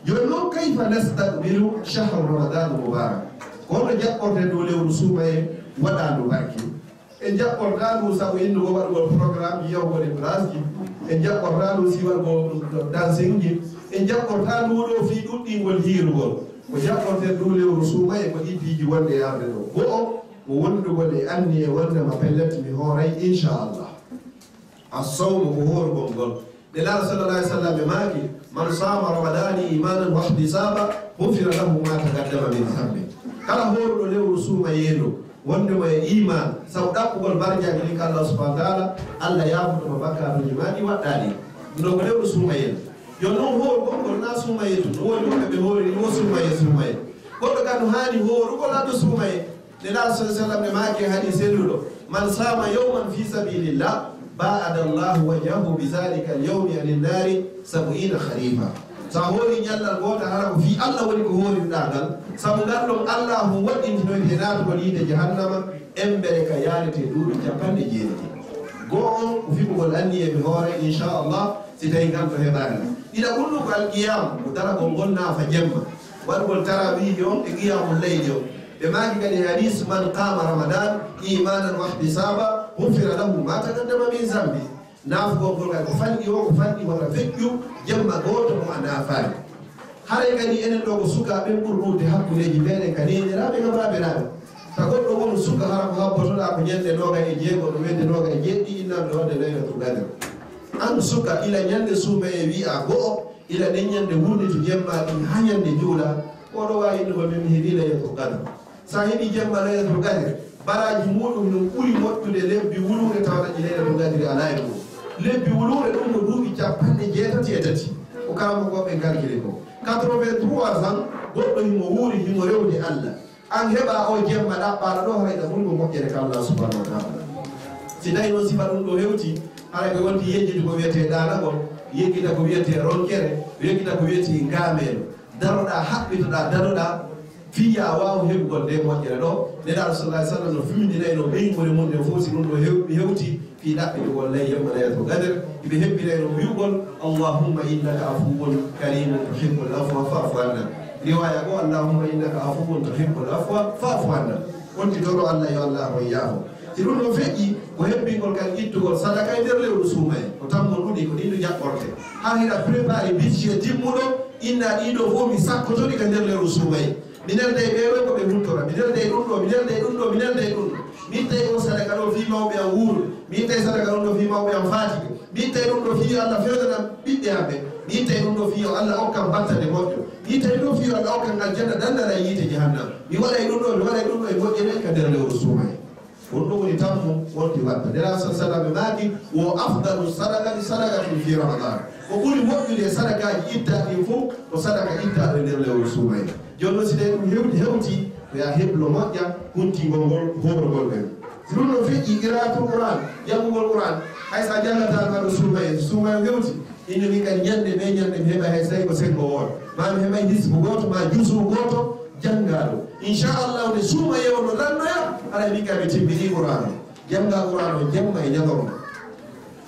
Jooni non, kayfa nastaqbilu shahru Ramadan mubarak? Ko honno jaɓɓorten ɗoo lewru suumaye waɗaandu barke? En jaɓɓortaa ndu sabu innugol waɗugol programmeji yahugol e place ji. En jaɓɓortaa ndu si waɗugol dancingji. En jaɓɓortaa ndu ɗoo fii ɗuɗɗingol hiirugol. Ko jaɓɓorten ndu lewru suumaye ko ɗii piiji wonɗi e arde ɗoo. Go'o, ko wondugol e anniye wonde ma pellet mi hooray, inchallah. Assawmu ko hoorugol ngol. Nelaaɗo sallallahu alaihi wasallam e maaki, man sama ramadani imanan wa ihtisaba, ghufira lahu ma taqaddama min dhanbi. Kala hooruɗo lewru suumayee ndu, wonde mo e iman, sabu ɗaɓɓugol barjaaji ɗin ka Allah subhanahu wa ta'ala, Allah yaafoto mo bakkatuuji maa ɗi waɗɗaa ɗin. Ɗum ɗoo ko lewru suumayee ndu. Yo non hoorugol ngol na suumayee tun, no woodi woɓɓe ɓe hooriri wo suumayee suumayee. Goɗɗo kadi no haani hoorugol adda suumayee. Nelaaɗo sallallahu alaihi wasallam e maaki e hadiis selluɗo, man sama yawman fi sabilillah, ba'ada Allahu wajhahu bi zalika al-yawmi anin nari sab'ina kharifa. So a hoori ñallal gootal hara ko fii Allah woni ko hooriɗaa ngal, sabu ngal ɗon Allahu waɗɗintinoyte naatugol yiite jahannama embere ka yaaretee duuɓi capanɗe jeetati. Go'o on ko fiɓugol anniye mi hoore, inchallah, si tawi ngal ɗoo heɓaani. Ɗiɗaɓun ɗun ko alqiyam, ko daragol ngol naafa jemma. Waɗugol tarawihi on e qiyamul layli on. Ɓe maaki kadi e hadiis, man qama ramadan imanan wa ihtisaba, ghufira lahu ma taqaddama min zambi. Naafugol ngol kadi ko fanɗi o, ko fanɗi wata feƴƴu jemma gooto mo a naafaali. Haray kadi enen ɗoo ko sukaaɓe ɓuri ɗuuɗude hakkundeeji meɗen ka neeniraaɓe ngam baabiraaɓe. Ta goɗɗo wonu suka hara ko habbotoɗaa ko ñande noogay e jeego, no wiyde noogay e jeeɗiɗi, innaaɓe no waɗde laylatul qadr. An suka, ila ñande suumayee wi'aa go'o, ila nden ñande wurnitu jemma ɗin haa ñande juula, ko oɗo waawi innugol min mi heɓii laylatul qadr. So a heɓii jemma laylatul qadr, baraaji muuɗum no ɓuri moƴƴude lebbi wuluure tawa ɗaɗi laylatul qadri alaa e mum. Lebbi wuluure ɗum ko duuɓi capanɗe jeetati e tati. Ko karamokooɓe kalkile ko. Quatre-vingt-trois ans, goɗɗo himo wuuri, himo rewde Allah. An heɓa o jemma ɗaɓɓaaɗo ɗoo, haray ɗa ɓuri mo moƴƴere ka Allah subhanahu wa ta'ala. Si tawi noon sifa ɗum ɗoo hewti, haray ɓe wonti yejjiti ko wiyetee ɗaanagol, yeggita ko wiyetee ronkere, yeggita ko wiyetee ngaameelo. Daroɗaa, haɓɓitoɗaa, daroɗaa, fii yo a waaw heɓugol ndee moƴƴere ɗoo. Nelaaɗo sallallahu alaihi wasallam no fimindinayno ɓeynguure mum nden fof, si ɗum ɗoo hew-, hewti, fii ɗaɓɓitugol ley yemma Laylatul Qadr. Hiɓe hebbinayno wi'ugol, "Allahumma innaka afuwun karimun tuhibbul afwa fa'fu anna." Riwaaya goo, "Allahumma innaka afuwun tuhibbul afwa fa'fu anna." On tigi toro Allah, yo Allah on yaafo. Si ɗum ɗoo feƴƴi, ko hebbingol kan ittugol sadaka e nder lewru suumayee. Ko tammo ɗuɗi, ko ɗin ɗo jaɓɓorte. Haa hiɗa préparé budget timmuɗo, inna ɗii ɗoo fof mi sakkotori ka nder lewru suumayee. Mi nelday ɓee ɗoo ko ɓe ruttora. Mi nelday ɗum ɗoo, mi nelday ɗum ɗoo, mi nelday ɗum ɗoo. Mi ittay oo sadaka ɗoo fii mawɓe am wuuruɓe. Mi ittay sadaka ɗum ɗoo fii mawɓe am faatiɓe. Mi ittay ɗum ɗoo fii yo Allah fewnanam ɓiɓɓe am ɓe. Mi ittay ɗum ɗoo fii yo Allah okkam battane moƴƴo. Mi ittay ɗum ɗoo fii yo Allah okkam aljanna dandal e yiite jahannama. Mi waɗay ɗum ɗoo, mi waɗay ɗum ɗoo e moƴƴere ka nder lewru suumayee. Ɗum ɗoo woni tammu wonti watta. Nelaaɗo sallallahu alaihi wasallam maaki, "Wa afdalu sadaqati sadaqatun fi Ramadan." Ko ɓuri moƴƴude e sadakaaji ittaaɗi ɗin fof ko sadaka ittaaɗo e nder lewru suumayee. Jooni noon, si tawii ɗum hewti, hewti, ko yo a heblo moƴƴa, huntingol ngol, hoorugol ɓen. Si ɗum ɗoo feƴƴi, qiraatul Qur'an, janngugol Qur'an, hay so a janngataa ɗum aɗa suumayee, suumayee hewti, inno min kadi ñannde bee ñannde mi heɓay hay so tawii ko senngo wooto, maa mi heɓay hisbu gooto, maa juzu gooto janngaaɗo. Inchallahu, nde suumayee on no lannoya, haray min kadi mi timminii Qur'an o. Janngaa Qur'an o jemma e ñalorma.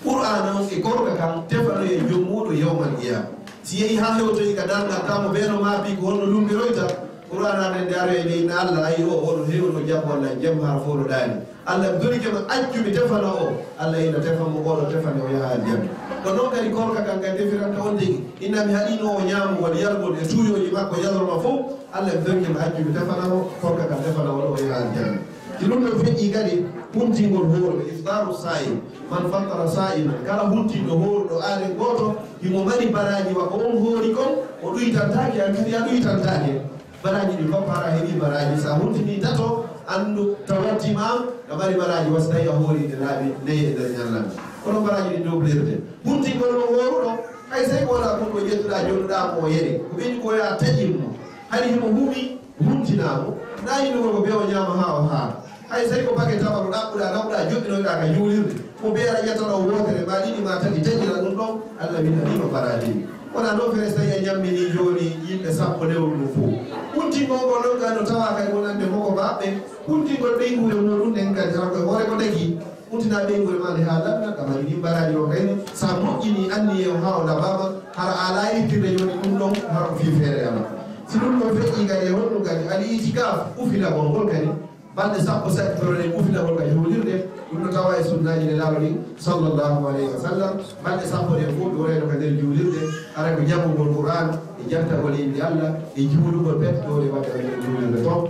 Qur'aana on e korka kan tefanoyee joom muuɗum yawmal qiyaama. Si yehii haa hewtoyi ka darngal, tawa mo bee no maabii ko honno lumbiroyta, Qur'aana nden nde aroyee nde inna Allah, ayi o, o no heewno jam walla jemma hara fof no ɗaani. Allah mi torike ma, accu mi tefana o. Allah inna tefan mo, o no tefane o yaha aljanna. Ko non kadi korka kan kadi tefiranta on tigi. Inna mi haɗiino o ñaamugol, yargol e tuuyooji makko ñalorma fof. Allah mi torike ma, accu mi tefana o, korka kan tefana o, o yaha aljanna. Si ɗum ɗoo feƴƴii kadi, huntingol hoore, iftaru saa'im, man fattara saa'iman, kala huntinɗo hooruɗo aade gooto, himo mari baraaji wa ko on hoori kon, o ɗuytantaake, an kadi a ɗuytantaake. Baraaji ɗi fof, hara heɓi baraaji. So a huntini tato, anndu tawatti ma, a mari baraaji, wasi tawi a hoori ɗe laabi nayi e nder ñallanɗe. Kono baraaji ɗi doblirde. Huntingol mo wooruɗo, hay sey ko wona kon ko ƴettuɗa, jonnuɗa mo o yere. Ko ɓeydi ko ya taƴin mo. Hari himo humi, huntinaa mo. Na yino ko ɓe o ñaama haa o haara. Hay sey ko pake tawano ɗaɓɓuɗa, ɗaɓɓuɗa, joɗɗinoyɗa ka juulirde. Ko beera ƴettano wootere, ma ɗiɗi, ma tati, taƴira ɗum ɗon, Allah winanima baraaji. Wona noon fere so tawi a ñammini jooni yimɓe sappo lewru ndu fof. Huntingol ngol ɗon kadi no tawa kadi wonande mo ko baɓɓe. Huntingol ɓeynguure muɗum nden kadi hara koye hoore ko dagi. Huntina ɓeynguure ma nde haa lanna, ɗa mari ɗin baraaji o kayni. Sa moƴƴini anniye o haa o laɓama, hara a laayitirde jooni ɗum ɗon, hara ko fii feere Allah. Si ɗum ɗon feƴƴi kadi e honɗum kadi, al itikaf, ufitagol ngol kadi, balɗe sappo sakkitoro ɗen ufitagol ka juulirde, ɗum no tawa e sunnaaji Nelaaɗo ɗin, sallallahu alayhi wa sallam. Balɗe sappo ɗen fof ɗum reenoo ka nder juulirde, hara ko janngugol Qur'aan, e jantagol innde Allah, e juulugol ɓe, ɗo e waɗde ka nder juulirde toon.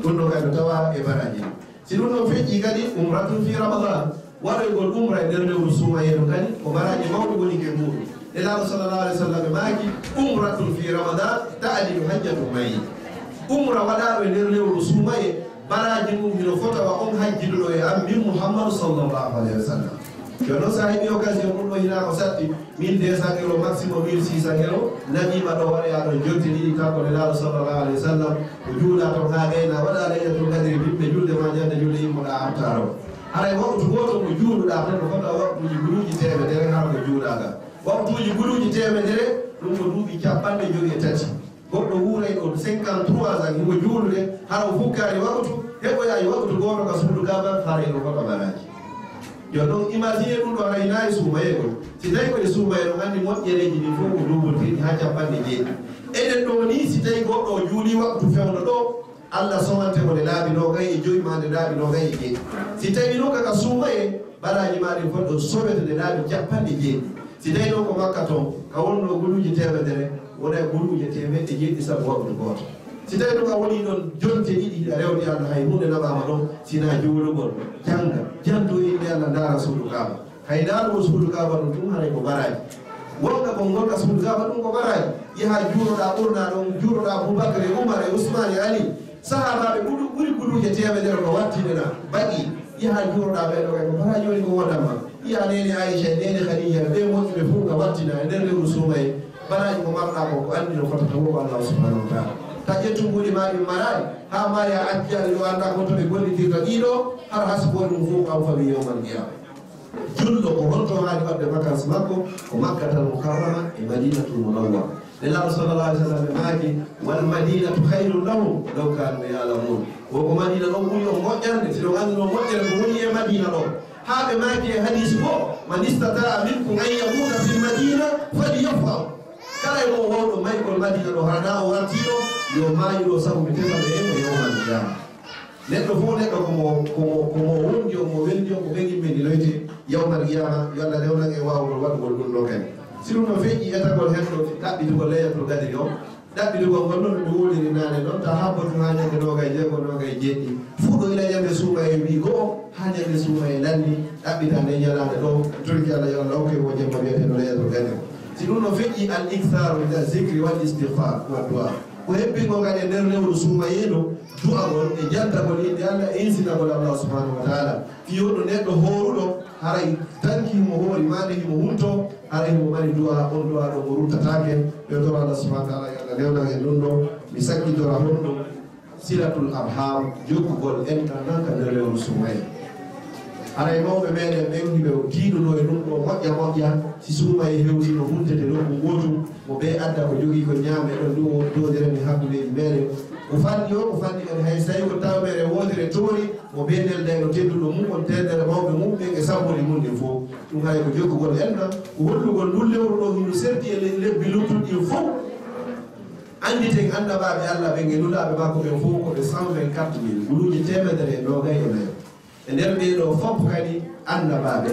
Ɗum ɗon kadi no tawa e baraaji. Si ɗum ɗon feƴƴi kadi, umratun fi Ramadan, waɗoygol umra e nder lewru suumayeeru kadi, ko baraaji mawɗi woni e muɗum. Nelaaɗo sallallahu alayhi wa sallam maaki, umratun fi Ramadan ta'dilu hajjatun ma'i. Umra waɗaaɗo e nder lewru suumaye, baraaji mum hino fota wa on hajjiduɗo e an min Muhammadu sallallahu alayhi wa sallam. Jooni noon, so a heɓii occasion ɗum ɗo, hinaa ko satti, mille deux cents euros, maximum mille six cents euros, naɓiima ɗo, waɗoyaa ɗon jonte ɗiɗi, kanko Nelaaɗo sallallahu alayhi wa sallam, o juula toon haa gayna, waɗa Laylatul Qadri, bimɓe julde ma ñande julde, immoɗaa artaa ɗo. Haray waqtu gooto mo juuluɗaa toon, no fota waqtuuji guluuji teemedere, hara ko juulaa ka. Waqtuuji guluuji teemedere, ɗum ko duuɓi capanɗe jowi e tati. Goɗɗo wuuray ɗo cinquante-trois ans, himo juulude, hara o fukkaani waqtu, heɓoyaani waqtu gooto ka suudu Kaaba, haray no fota baraaji. Jooni noon, imagine ɗum ɗo, haray hinaa e suumayee ɗo. Si tawi ko e suumayee ɗo, anndi moƴƴereeji ɗin fof ko duuɓotirɗi haa capanɗe jeeɗiɗi. Enen ɗo nii, si tawi goɗɗo o juulii waqtu fewndo ɗo, Allah sowante mo nde laabi noogay e jowi maa nde laabi noogay e jeeɗiɗi. Si tawi noon ka, ka suumayee, baraaji maa ɗin fof ɗo sowete nde laabi capanɗe jeeɗiɗi. Si tawi noon ko Makka toon, ka wonnoo guluuje teemedere, wona e guluuje teemeɗɗe jeeɗiɗi sabu waqtu gooto. Si tawi ɗum a wonii ɗon jonte ɗiɗi, hiɗa rewni Allah, hay huunde naɓaama ɗon, sinaa juulugol, jannga, janndu innde Allah, ndaara suudu Kaaba. Hay ndaarugol suudu Kaaba ɗum, ɗum haray ko baraaji. Wonga kon ngol ka suudu Kaaba ɗum ko baraaji. Yaha juuroɗaa ɓurnaa ɗon, juuroɗaa Abubakar e Umar e Usmaan e Ali. Sahaabaaɓe ɓuri, ɓuri guluuje teemedere ko wattinanaa, baɗi. Yaha juuroɗaa ɓee ɗoo kay, ko baraaji woni ko wondanma. Yaha neene Aisha, neene Khadija, ɓee moƴƴuɓe fof ka wattinaa e nder lewru suumayee. Baraaji ko marɗaa ko, ko anndi no fotata woo ko Allah subhanahu wa ta'ala. Ta ƴettu mbuuɗi maa ɗin maraali, haa maa yaa accaali ɗo anndaa ko to ɓe gollitirta ɗii ɗoo, har hasboore mum fof ko an fawi yawmal qiyaama. Julɗo ko honto haani waɗde vacances makko? Ko Makkatal Mukarrama e Madinatul Munawwara. Nelaaɗo sallallahu alaihi wasallam maaki, "Wal Madinatu khairun lahum law kanu ya'lamun." Wo ko Madina ɗon ɓuri on moƴƴande, si ɗon annduno moƴƴere ko woni e Madina ɗon. Haa ɓe maaki e hadiisi goo, "Man istata'a minkum an yamuta fil Madina falyaf'al." Kala e mo wawɗo maykol Madina ɗo, hara na o wartii ɗo, yo maayu ɗo sabu mi tefa ɓe e mo yawmal qiyaama. Neɗɗo fof neɗɗo ko mo, ko mo, ko mo wondi on, mo weldi on, ko ɓe yimɓe ndi loyte yawmal qiyaama, yo Allah rewnan en waawugol waɗugol ɗum ɗo kadi. Si ɗum no feƴƴi etagol hen ɗo ɗaɓɓitugol Laylatul Qadri on, ɗaɓɓitugol ngol noon no mi woliri naane noon, ta habbotu haa ñande noogay jeego, noogay jeeɗiɗi. Fuɗɗo ila ñande suumayee wii go'o, haa ñande suumayee lanni, ɗaɓɓita nde ñalaande ɗo, turki Allah yo Allah hokke mo jemma wiyeteeɗo Laylatul Qadri. Si ɗum no feƴƴi, al iktharu min az-zikri wal istighfar wa du'a. Ko hebbingol kadi e nder lewru suumayee ɗo, du'agol e jantagol innde Allah e insinagol Allah subhanahu wa ta'ala. Fii wonɗo neɗɗo hooruɗo, haray tanki himo hoori, maande himo hunto, haray himo mari du'a, on du'a ɗo mo ruttataake. Ɓe toro Allah subhanahu wa ta'ala, yo Allah newnan en ɗum ɗo. Mi sakkitora honɗum? Silatul arham, jokkugol enɗan ɗan ka nder lewru suumayee. Haray mawɓe meɗen ɓen hiɓe tiiɗuno e ɗum ɗo moƴƴa moƴƴa, si suumayee hewti no huntete nokku ngootu, mo bee adda ko jogii ko ñaame ɗon, ɗum o jooɗirani hakkundeeji meɗen. Ko fanɗi o, ko fanɗi kadi hay so tawi ko tawmere wootere toori, mo bee neldayɗo tedduɗo mum on, teddere mawɓe mum ɓen e sabbori mum ɗin fof. Ɗum hay ko jokkugol enɗan, ko hollugol ndun lewru ɗo hino serti e le-, lebbi luttuɗi ɗin fof. Annditen annabaaɓe Allah ɓen e nulaaɓe makko ɓen fof ko ɓe cent vingt-quatre mille, guluuje teemedere e noogay e nayo. E nder ɓee ɗoo fof kadi annabaaɓe,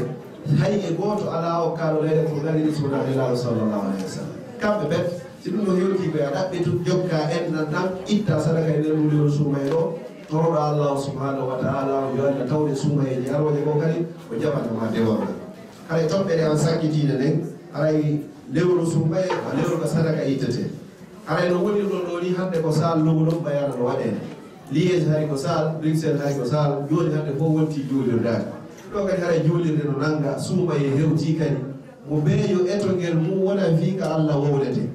hay e gooto alaa okkaaɗo Laylatul Qadri so wonaa Nelaaɗo sallallahu alayhi wa sallam. Kamɓe ɓen, si ɗum no hewti ko yo a ɗaɓɓitu, jokka enɗan ɗan, itta sadaka e nder ɗum lewru suumayee ɗo, toroɗaa Allah subhanahu wa ta'ala, yo Allah tawde suumayeeji arooje goo kadi, o jaɓana ma dewal ngal. Haray toɓɓere an sakkitiinde nden, haray lewru suumayee ko lewru ka sadaka ittetee. Haray no wonirɗon ɗoo nii hannde ko saal lumo ɗon bayaana no waɗee. Liège hari ko saal, Bruxelles hari ko saal, jooni hannde fof wontii juulirdaade. Ɗoo kadi haray juulirde no nannga, suumayee hewtii kadi. Mo beeyo etongel mum wona fii ka Alla wowlete.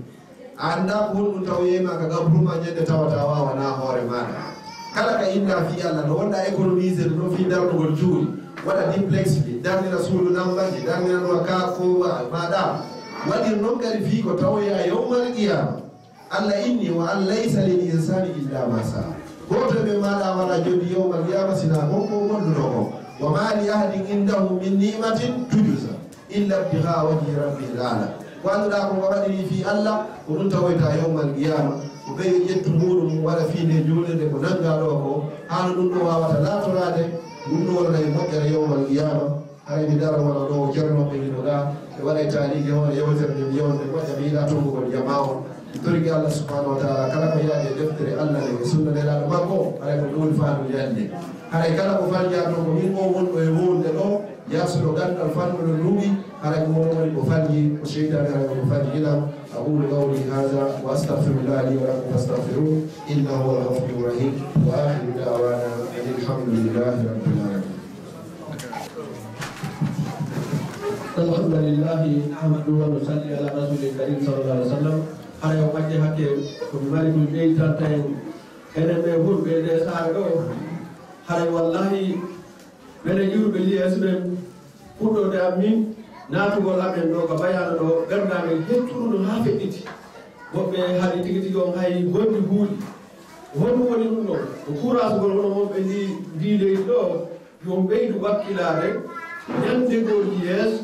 A anndaa ko honɗum tawoyay ma ka qabru ma ñande tawata waawanaa hoore maaɗa. Kala ka inndaa fii Alla no wonɗaa économiser ɗum ɗon fii darnugol cuuɗi, waɗa duplex ji, darnira suudu lammbaaji, darnira ɗum ka ko ma ɗa. Waɗir noon kadi fii ko tawoyaa yawmal qiyaama. Alla inni wa an laysa lil insani illa ma sa'a. Gooto e men maaɗa wala jooɗi yawmal qiyaama sinaa kon ko wondunoo kon. Wa ma li ahadin indahu min ni'matin tujza illa ibtigha wajhi rabbihil a'la. Ko annduɗaa ko nga waɗiri fii Alla, ko ɗum tawoyta yawmal qiyaama. Ko ɓeyo ƴettu muuɗum waɗa fii nde juulirde ko nanngaa ɗoo ko, haano ɗum ɗoo waawata laatoraade, ɗum ɗum wonana en moƴƴere yawmal qiyaama. Haray mi daro wano ɗoo o ceernooɓe hino ɗaa, ɓe waɗay taaliki hoore yewtere nde mi yewta, ɓe moƴƴa mi yiɗaa tonngugol jamaa on. Mi torike Alla subhanahu wa taala, kala ko yaadi e deftere Alla nden e sunna Nelaaɗo makko, haray ko ɗum woni faandu yande. Haray kala ko falnjaa toon ko min oo wonɗo e wowlude ɗoo, yaaso ɗo ganndal fannu no luuɓi, haray ko won woni ko falnji, ko seytaane haray ko falnji ilam. أقول قولي هذا وأستغفر الله لي ولكم فاستغفروه إنه هو الغفور الرحيم. وآخر دعوانا أن الحمد لله رب العالمين. الحمد لله، نحمده ونصلي على رسوله الكريم صلى الله عليه وسلم. Haray o majje hakke ko mi mari ko mi ɓeytanta en. Enen ɓe fulɓe e nde saare ɗoo, haray wallahi minen iwruɓe liyeeso ɓen, fuɗɗoode am min, naatugol amen ɗoo ka bayaana ɗoo, ɓernde amen heccu ɗum haa feƴƴiti. Woɓɓe haɗi tigi tigi on hay gondi huuɗi. Honɗum woni ɗum ɗoo? Ko kuuraasugol hono wonɓe ndi, ndi leydi ɗoo, yo ɓeydu wakkilaade, ñande goo liyeeso,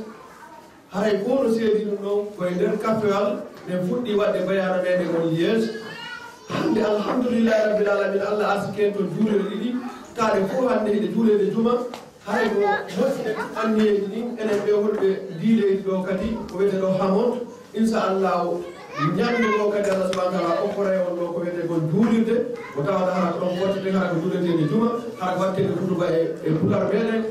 haray ko no seedi ɗum ɗon, ko e nder kaffewal men fuɗɗii waɗde bayaana meɗen on yeeso. Hannde, alhamdulillahi rabbil alamin, Allah arsiki en to juulirɗe ɗiɗi, kaaɗe fof hannde hiɗe juuleede juma. Haray ko moƴƴude anniyeeji ɗin, enen ɓe wonɓe ndii leydi ɗoo kadi, ko wiyetee ɗoo Hamont. Inchallahu, ñande goo kadi Allah subhanahu wa taala okkoray on ɗoo ko wiyetee kon juulirde, ko tawata hara ko ɗon fottete, hara ko juuleteende juma, hara ko waɗteende hutuba e, e pular meɗen.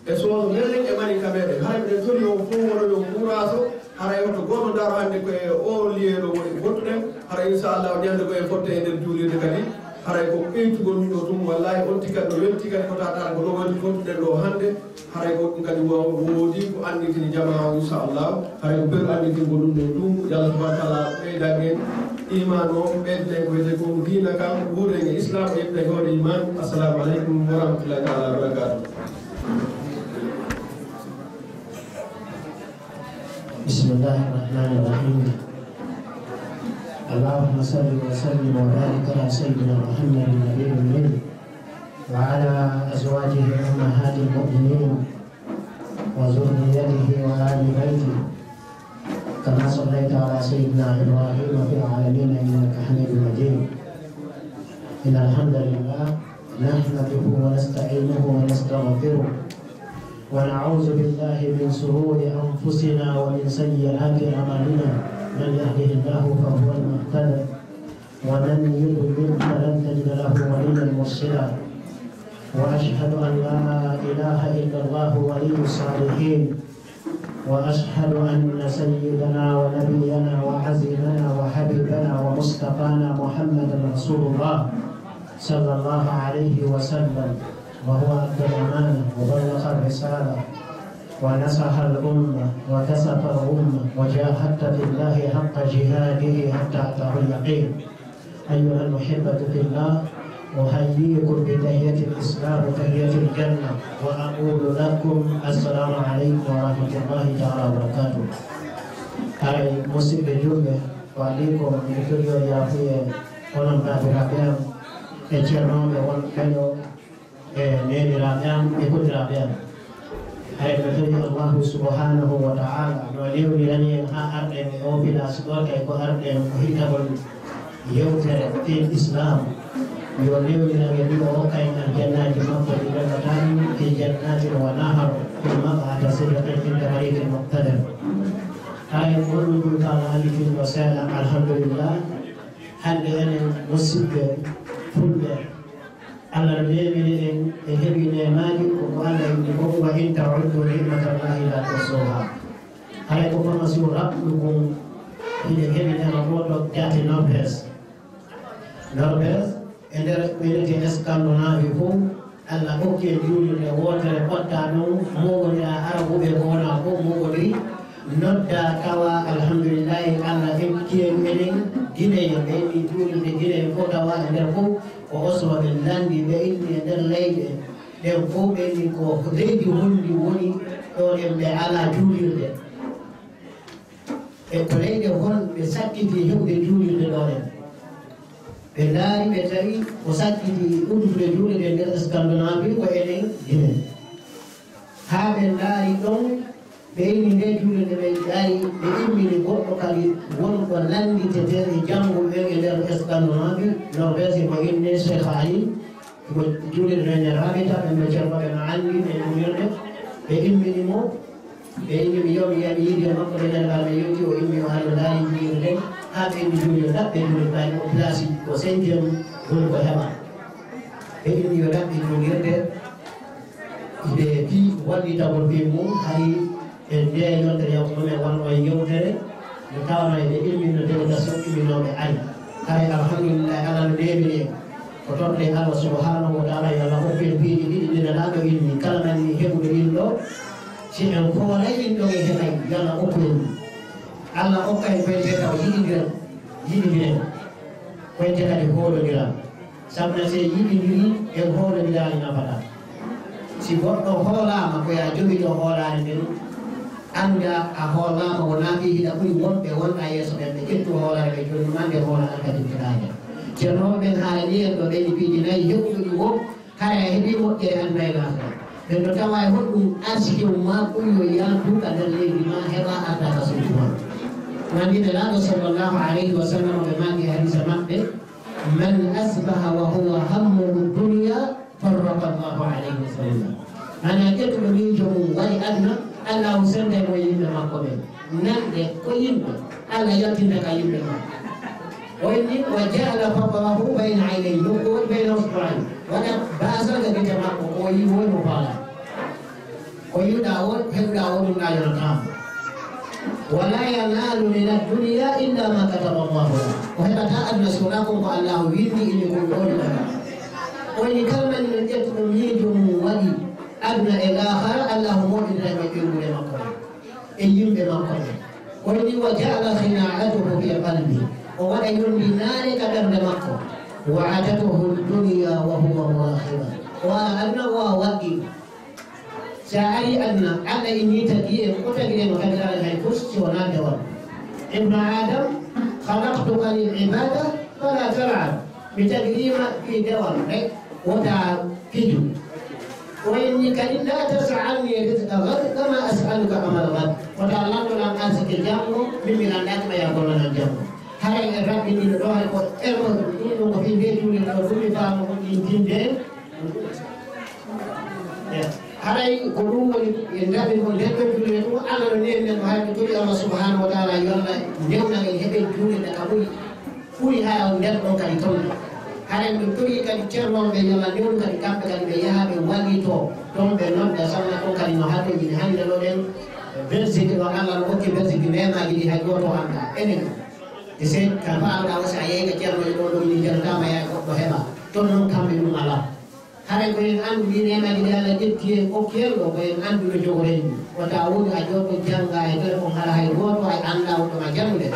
E sooso meɗen e maninka meɗen, haray miɗen tori on fof wona yo kuuraaso, haray hoto gooto ndaaro hannde ko e oo lieu ɗoo woni ko ngottuɗen, haray inchallahu ñande goo en fotte e nder juulirde kadi, haray ko ɓeytugol ɗum ɗoo tun, wallahi on tigi kadi no welti kadi ko tawata ko ɗoo woni ngottuɗen ɗoo hannde, haray ko ɗum kadi wo-, woodi ko anndintini jamaa o inchallahu, haray ko ɓeydu anndintingol ɗum ɗoo tun, yo Allah subhanahu wa taala ɓeydan en iman o, ɓeydan en ko wiyetee ko diina kan, wuuren e islam, ɓeydan en hoore iman. Assalamu aleykum wa rahmatullahi taala wa barakatuh. بسم الله الرحمن الرحيم. اللهم صل وسلم وبارك على سيدنا محمد النبي الأمي وعلى أزواجه أمهات المؤمنين وذريته وآل بيته كما صليت على سيدنا إبراهيم في العالمين إنك حميد مجيد. إن الحمد لله نحمده ونستعينه ونستغفره ونعوذ بالله من شرور أنفسنا ومن سيئات أعمالنا. من يهده الله فهو المهتد ومن يضلل فلن تجد له وليا مرشدا. وأشهد أن لا إله إلا الله ولي الصالحين وأشهد أن سيدنا ونبينا وعزيزنا وحبيبنا ومصطفانا محمدا رسول الله صلى الله عليه وسلم، وهو أدى الأمانة وبلغ الرسالة ونصح الأمة وكشف الغمة وجاهد في الله حق جهاده حتى أتاه اليقين. أيها الأحبة في الله، أحييكم بتحية الإسلام، تحية الجنة، وأقول لكم السلام عليكم ورحمة الله تعالى وبركاته. Haray musidɓe julɓe, ko adii ko miɗo torii on yaafuye onon baabiraaɓe am e ceernooɓe wonɓe ɗoo e neeniraaɓe am e kodiraaɓe am. Hay no tawi Allahu subhanahu wa ta'ala no newnirani en haa arɗen e oo village ɗoo, tawi ko arɗen ko hittagol yewtere fii Islam. Yo newniran en ɗum, o hokka en aljannaaji makko ɗi welata ɗum, fii jannatin wa nahar, fii maq'adi sidqin inda malikin muqtadir. Hay ko ɗum ɗum kala anndi ɗum ɗo seeɗa, alhamdulillah. Hannde enen musidɓe fulɓe, Allah no neemini en, en heɓii neemaaji, ko ko Allah inni kon, "Wa in ta'uddu ni'matallahi la tuhsuha." Haray ko fama si raɓɗu kon, Hiɗen heɓi nana gooto jaati Norvège. Norvège, e nder ɓe wiyetee Scandinavie fof, Allah hokki en juulirde wootere, potta ɗum, moɓondiraa Arabuɓe ko wonaa fof moɓondiri, nodda tawa, alhamdulillahi, Allah hokki en enen Gineyen, ɓe inni juulirde Gineyen fof tawa e nder fof ko Oslo ɓe lanndi, ɓe inni e nder leyɗe ɗen fof, ɓe inni ko leydi honndi woni ɗo ɗen ɓe alaa juulirde. E ko leyɗe hol ɓe sakkiti heɓude juulirde ɗo ɗen? Ɓe ndaari, ɓe tawi ko sakkiti uddude juulirde nder Scandinavie ko enen Gine. Haa ɓe ndaari ɗon, ɓe inni nde juulirde ɓe ndaari, ɓe immini goɗɗo kadi wonɗo lannditete e janngo ɓen e nder Scandinavie, Norvège, mo innee Cheikh Ali, ko juulirde men e Rabita, ɓen ɓe ceerno ɓe no anndi e juulirde, ɓe immini mo, ɓe inni mi yo mi yahi mi yiidi e makko, ɓe nani ɓaade yewti, o immi o ari o ndaari juulirde nden, haa ɓe inni juulirde, ɓe juulirde ɓaade ko place ko cinquième, woni ko heɓa. Ɓe inni yo ɗaɓɓi juulirde, ɓe fii wallitagol fii mum, hari e nde yontere yawtunomen wonno e yewtere, nde tawanoo eɓe immino délégation imminooɓe ari. Haray alhamdulillahi, Allah no neemini en. Ko torɗen Allah subhanahu wa ta'ala, yo Allah hokku en piiji ɗiɗi ɗi Nelaaɗo inni, kala men ni heɓude ɗin ɗo, si en hooray ɗin ɗon en heɓay, yo Allah hokku en ɗum. Allah hokka en koyte taw yiɗindiral, yiɗindiren. Koyte kadi hoolondiral. Sabu na si en yiɗindiri, en hoolondiraali nafataa. Si goɗɗo hoolaama, ko yaa jogito hoolaare nden, annda a hoolaama, wonaa fii hiɗa ɓuri wonɓe wonɗaa yeeso ɓen, ɓe ƴettu hoolaare ɓe jonnu maa nde hoolaare ka jippiɗaa nden. Ceerno on ɓen haalani en ɗo ɓen piiji nayi heɓuɗo ɗi wo, hara a heɓii moƴƴere aduna e laakhira. Ɓen no tawa e honɗum arsike mum maa ɓuri yo yaadu ka nder leydi maa heɓa arda ka suudu maa. Nandi Nelaaɗo sallallahu alayhi wa sallam ɓe maaki e hadiisa maɓɓe, "Man asbaha wa huwa hammuhu dunya, farraqa Allahu alayhi wa sallam." Mana ƴettuɗo miijo mum waɗi aduna, Allahu sennday mo yimɓe makko ɓen. Nanɗe ko yimɓe, Allah yaltinta ka yimɓe makko. O inni, "Wa ja'ala faqrahu bayna aynayhi", nokku woni bayna usbu'ayhi. Waɗa baasal ka gite makko, ko o yi'i woni mo faala. Ko yi'uɗaa won, heɓuɗaa won ɗum na yonataama. "Wa la yanalu min ad-dunya illa ma kataba Allahu lahu." O heɓata aduna si wonaa kon ko Allahu winndi inni ko ɗum woni ɗum. O inni kala man no ƴettuɗo miijo mum waɗi aduna e laakhara, Allahu moƴƴinta e ɓeynguure makko e yimɓe makko ɓen. O inni, "Wa ja'ala khina'atahu fi qalbi." O waɗa yondinaare ka ɓernde makko. "Wa atatuhu dunya wa huwa murakhiba." O ara aduna o waɗi. Sa ari aduna, Allah inni tagi en, ko tagire mo tagiraare hay fus si wonaa dewal. Ibnu Adam, "Khalaqtuka lil ibada fala tal'ab." Mi tagiriima fii dewal rek, wota fiju. O inni kadi, "La tas'alni rizqa ghad kama as'aluka amal ghad." Wota lanndo lan arsike janngo, min mi lanndaaki ma yaa gollo lan janngo. Haray en raɓɓinii ɗo hay ko erreur, ɗum ɗum ko fii nde juulirde ɗo, ɗum mi faama ko ɗin tinde. Haray ko ɗum woni, en ndaɓi ko nden ɗon juulirde ɗum, Allah no neemi men, hay ko tori Allah subhanahu wa ta'ala, yo Allah newna en heɓen juulirde ka ɓuri, ɓuri hara on nder ɗon kadi toon. Haray ɗum tori kadi ceernooɓe, yo Allah newnu kadi kamɓe kadi ɓe yaha ɓe wallitoo toon, ɓe nodda, sabu na ɗon kadi no hatojini hannde ɗo ɗen Belgique ɗo, Allah no hokki Belgique neemaaji ɗi hay gooto anndaa. Enen, e sey ka faalaɗaa o, si a yehi ka ceerno e ɗon ɗon, min njantaama yaha goɗɗo heɓa. Toon noon kamɓe ɗum alaa. Haray ko en anndu ɗii neemaaji ɗi Allah ƴetti en, okki en ɗo, ko en anndu no jogoren ɗi. Wota woni a jooɗo jannga e telefon, hara hay gooto a anndaa wonɗo ma janngude.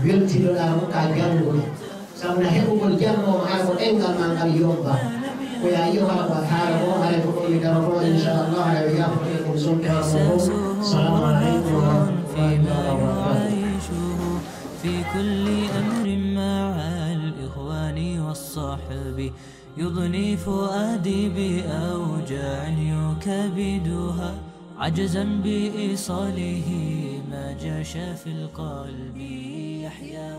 Weltinoɗaa mo ka janngude. Sabu na heɓugol jannoowo hara ko ɗemngal maa ngal yomba. Ko yaa yi'o hara ko a haala ko, haray ko ɗon mi darotoo, inchallah, haray o yaafo en ko mi sonti hara ko fof. Salamu aleykum wa rahmatullahi wa barakatuh. في كل أمر مع الإخوان والصحب، يضني فؤادي بأوجاع يكابدها، عجزا بإيصاله ما جاش في القلب. يحيى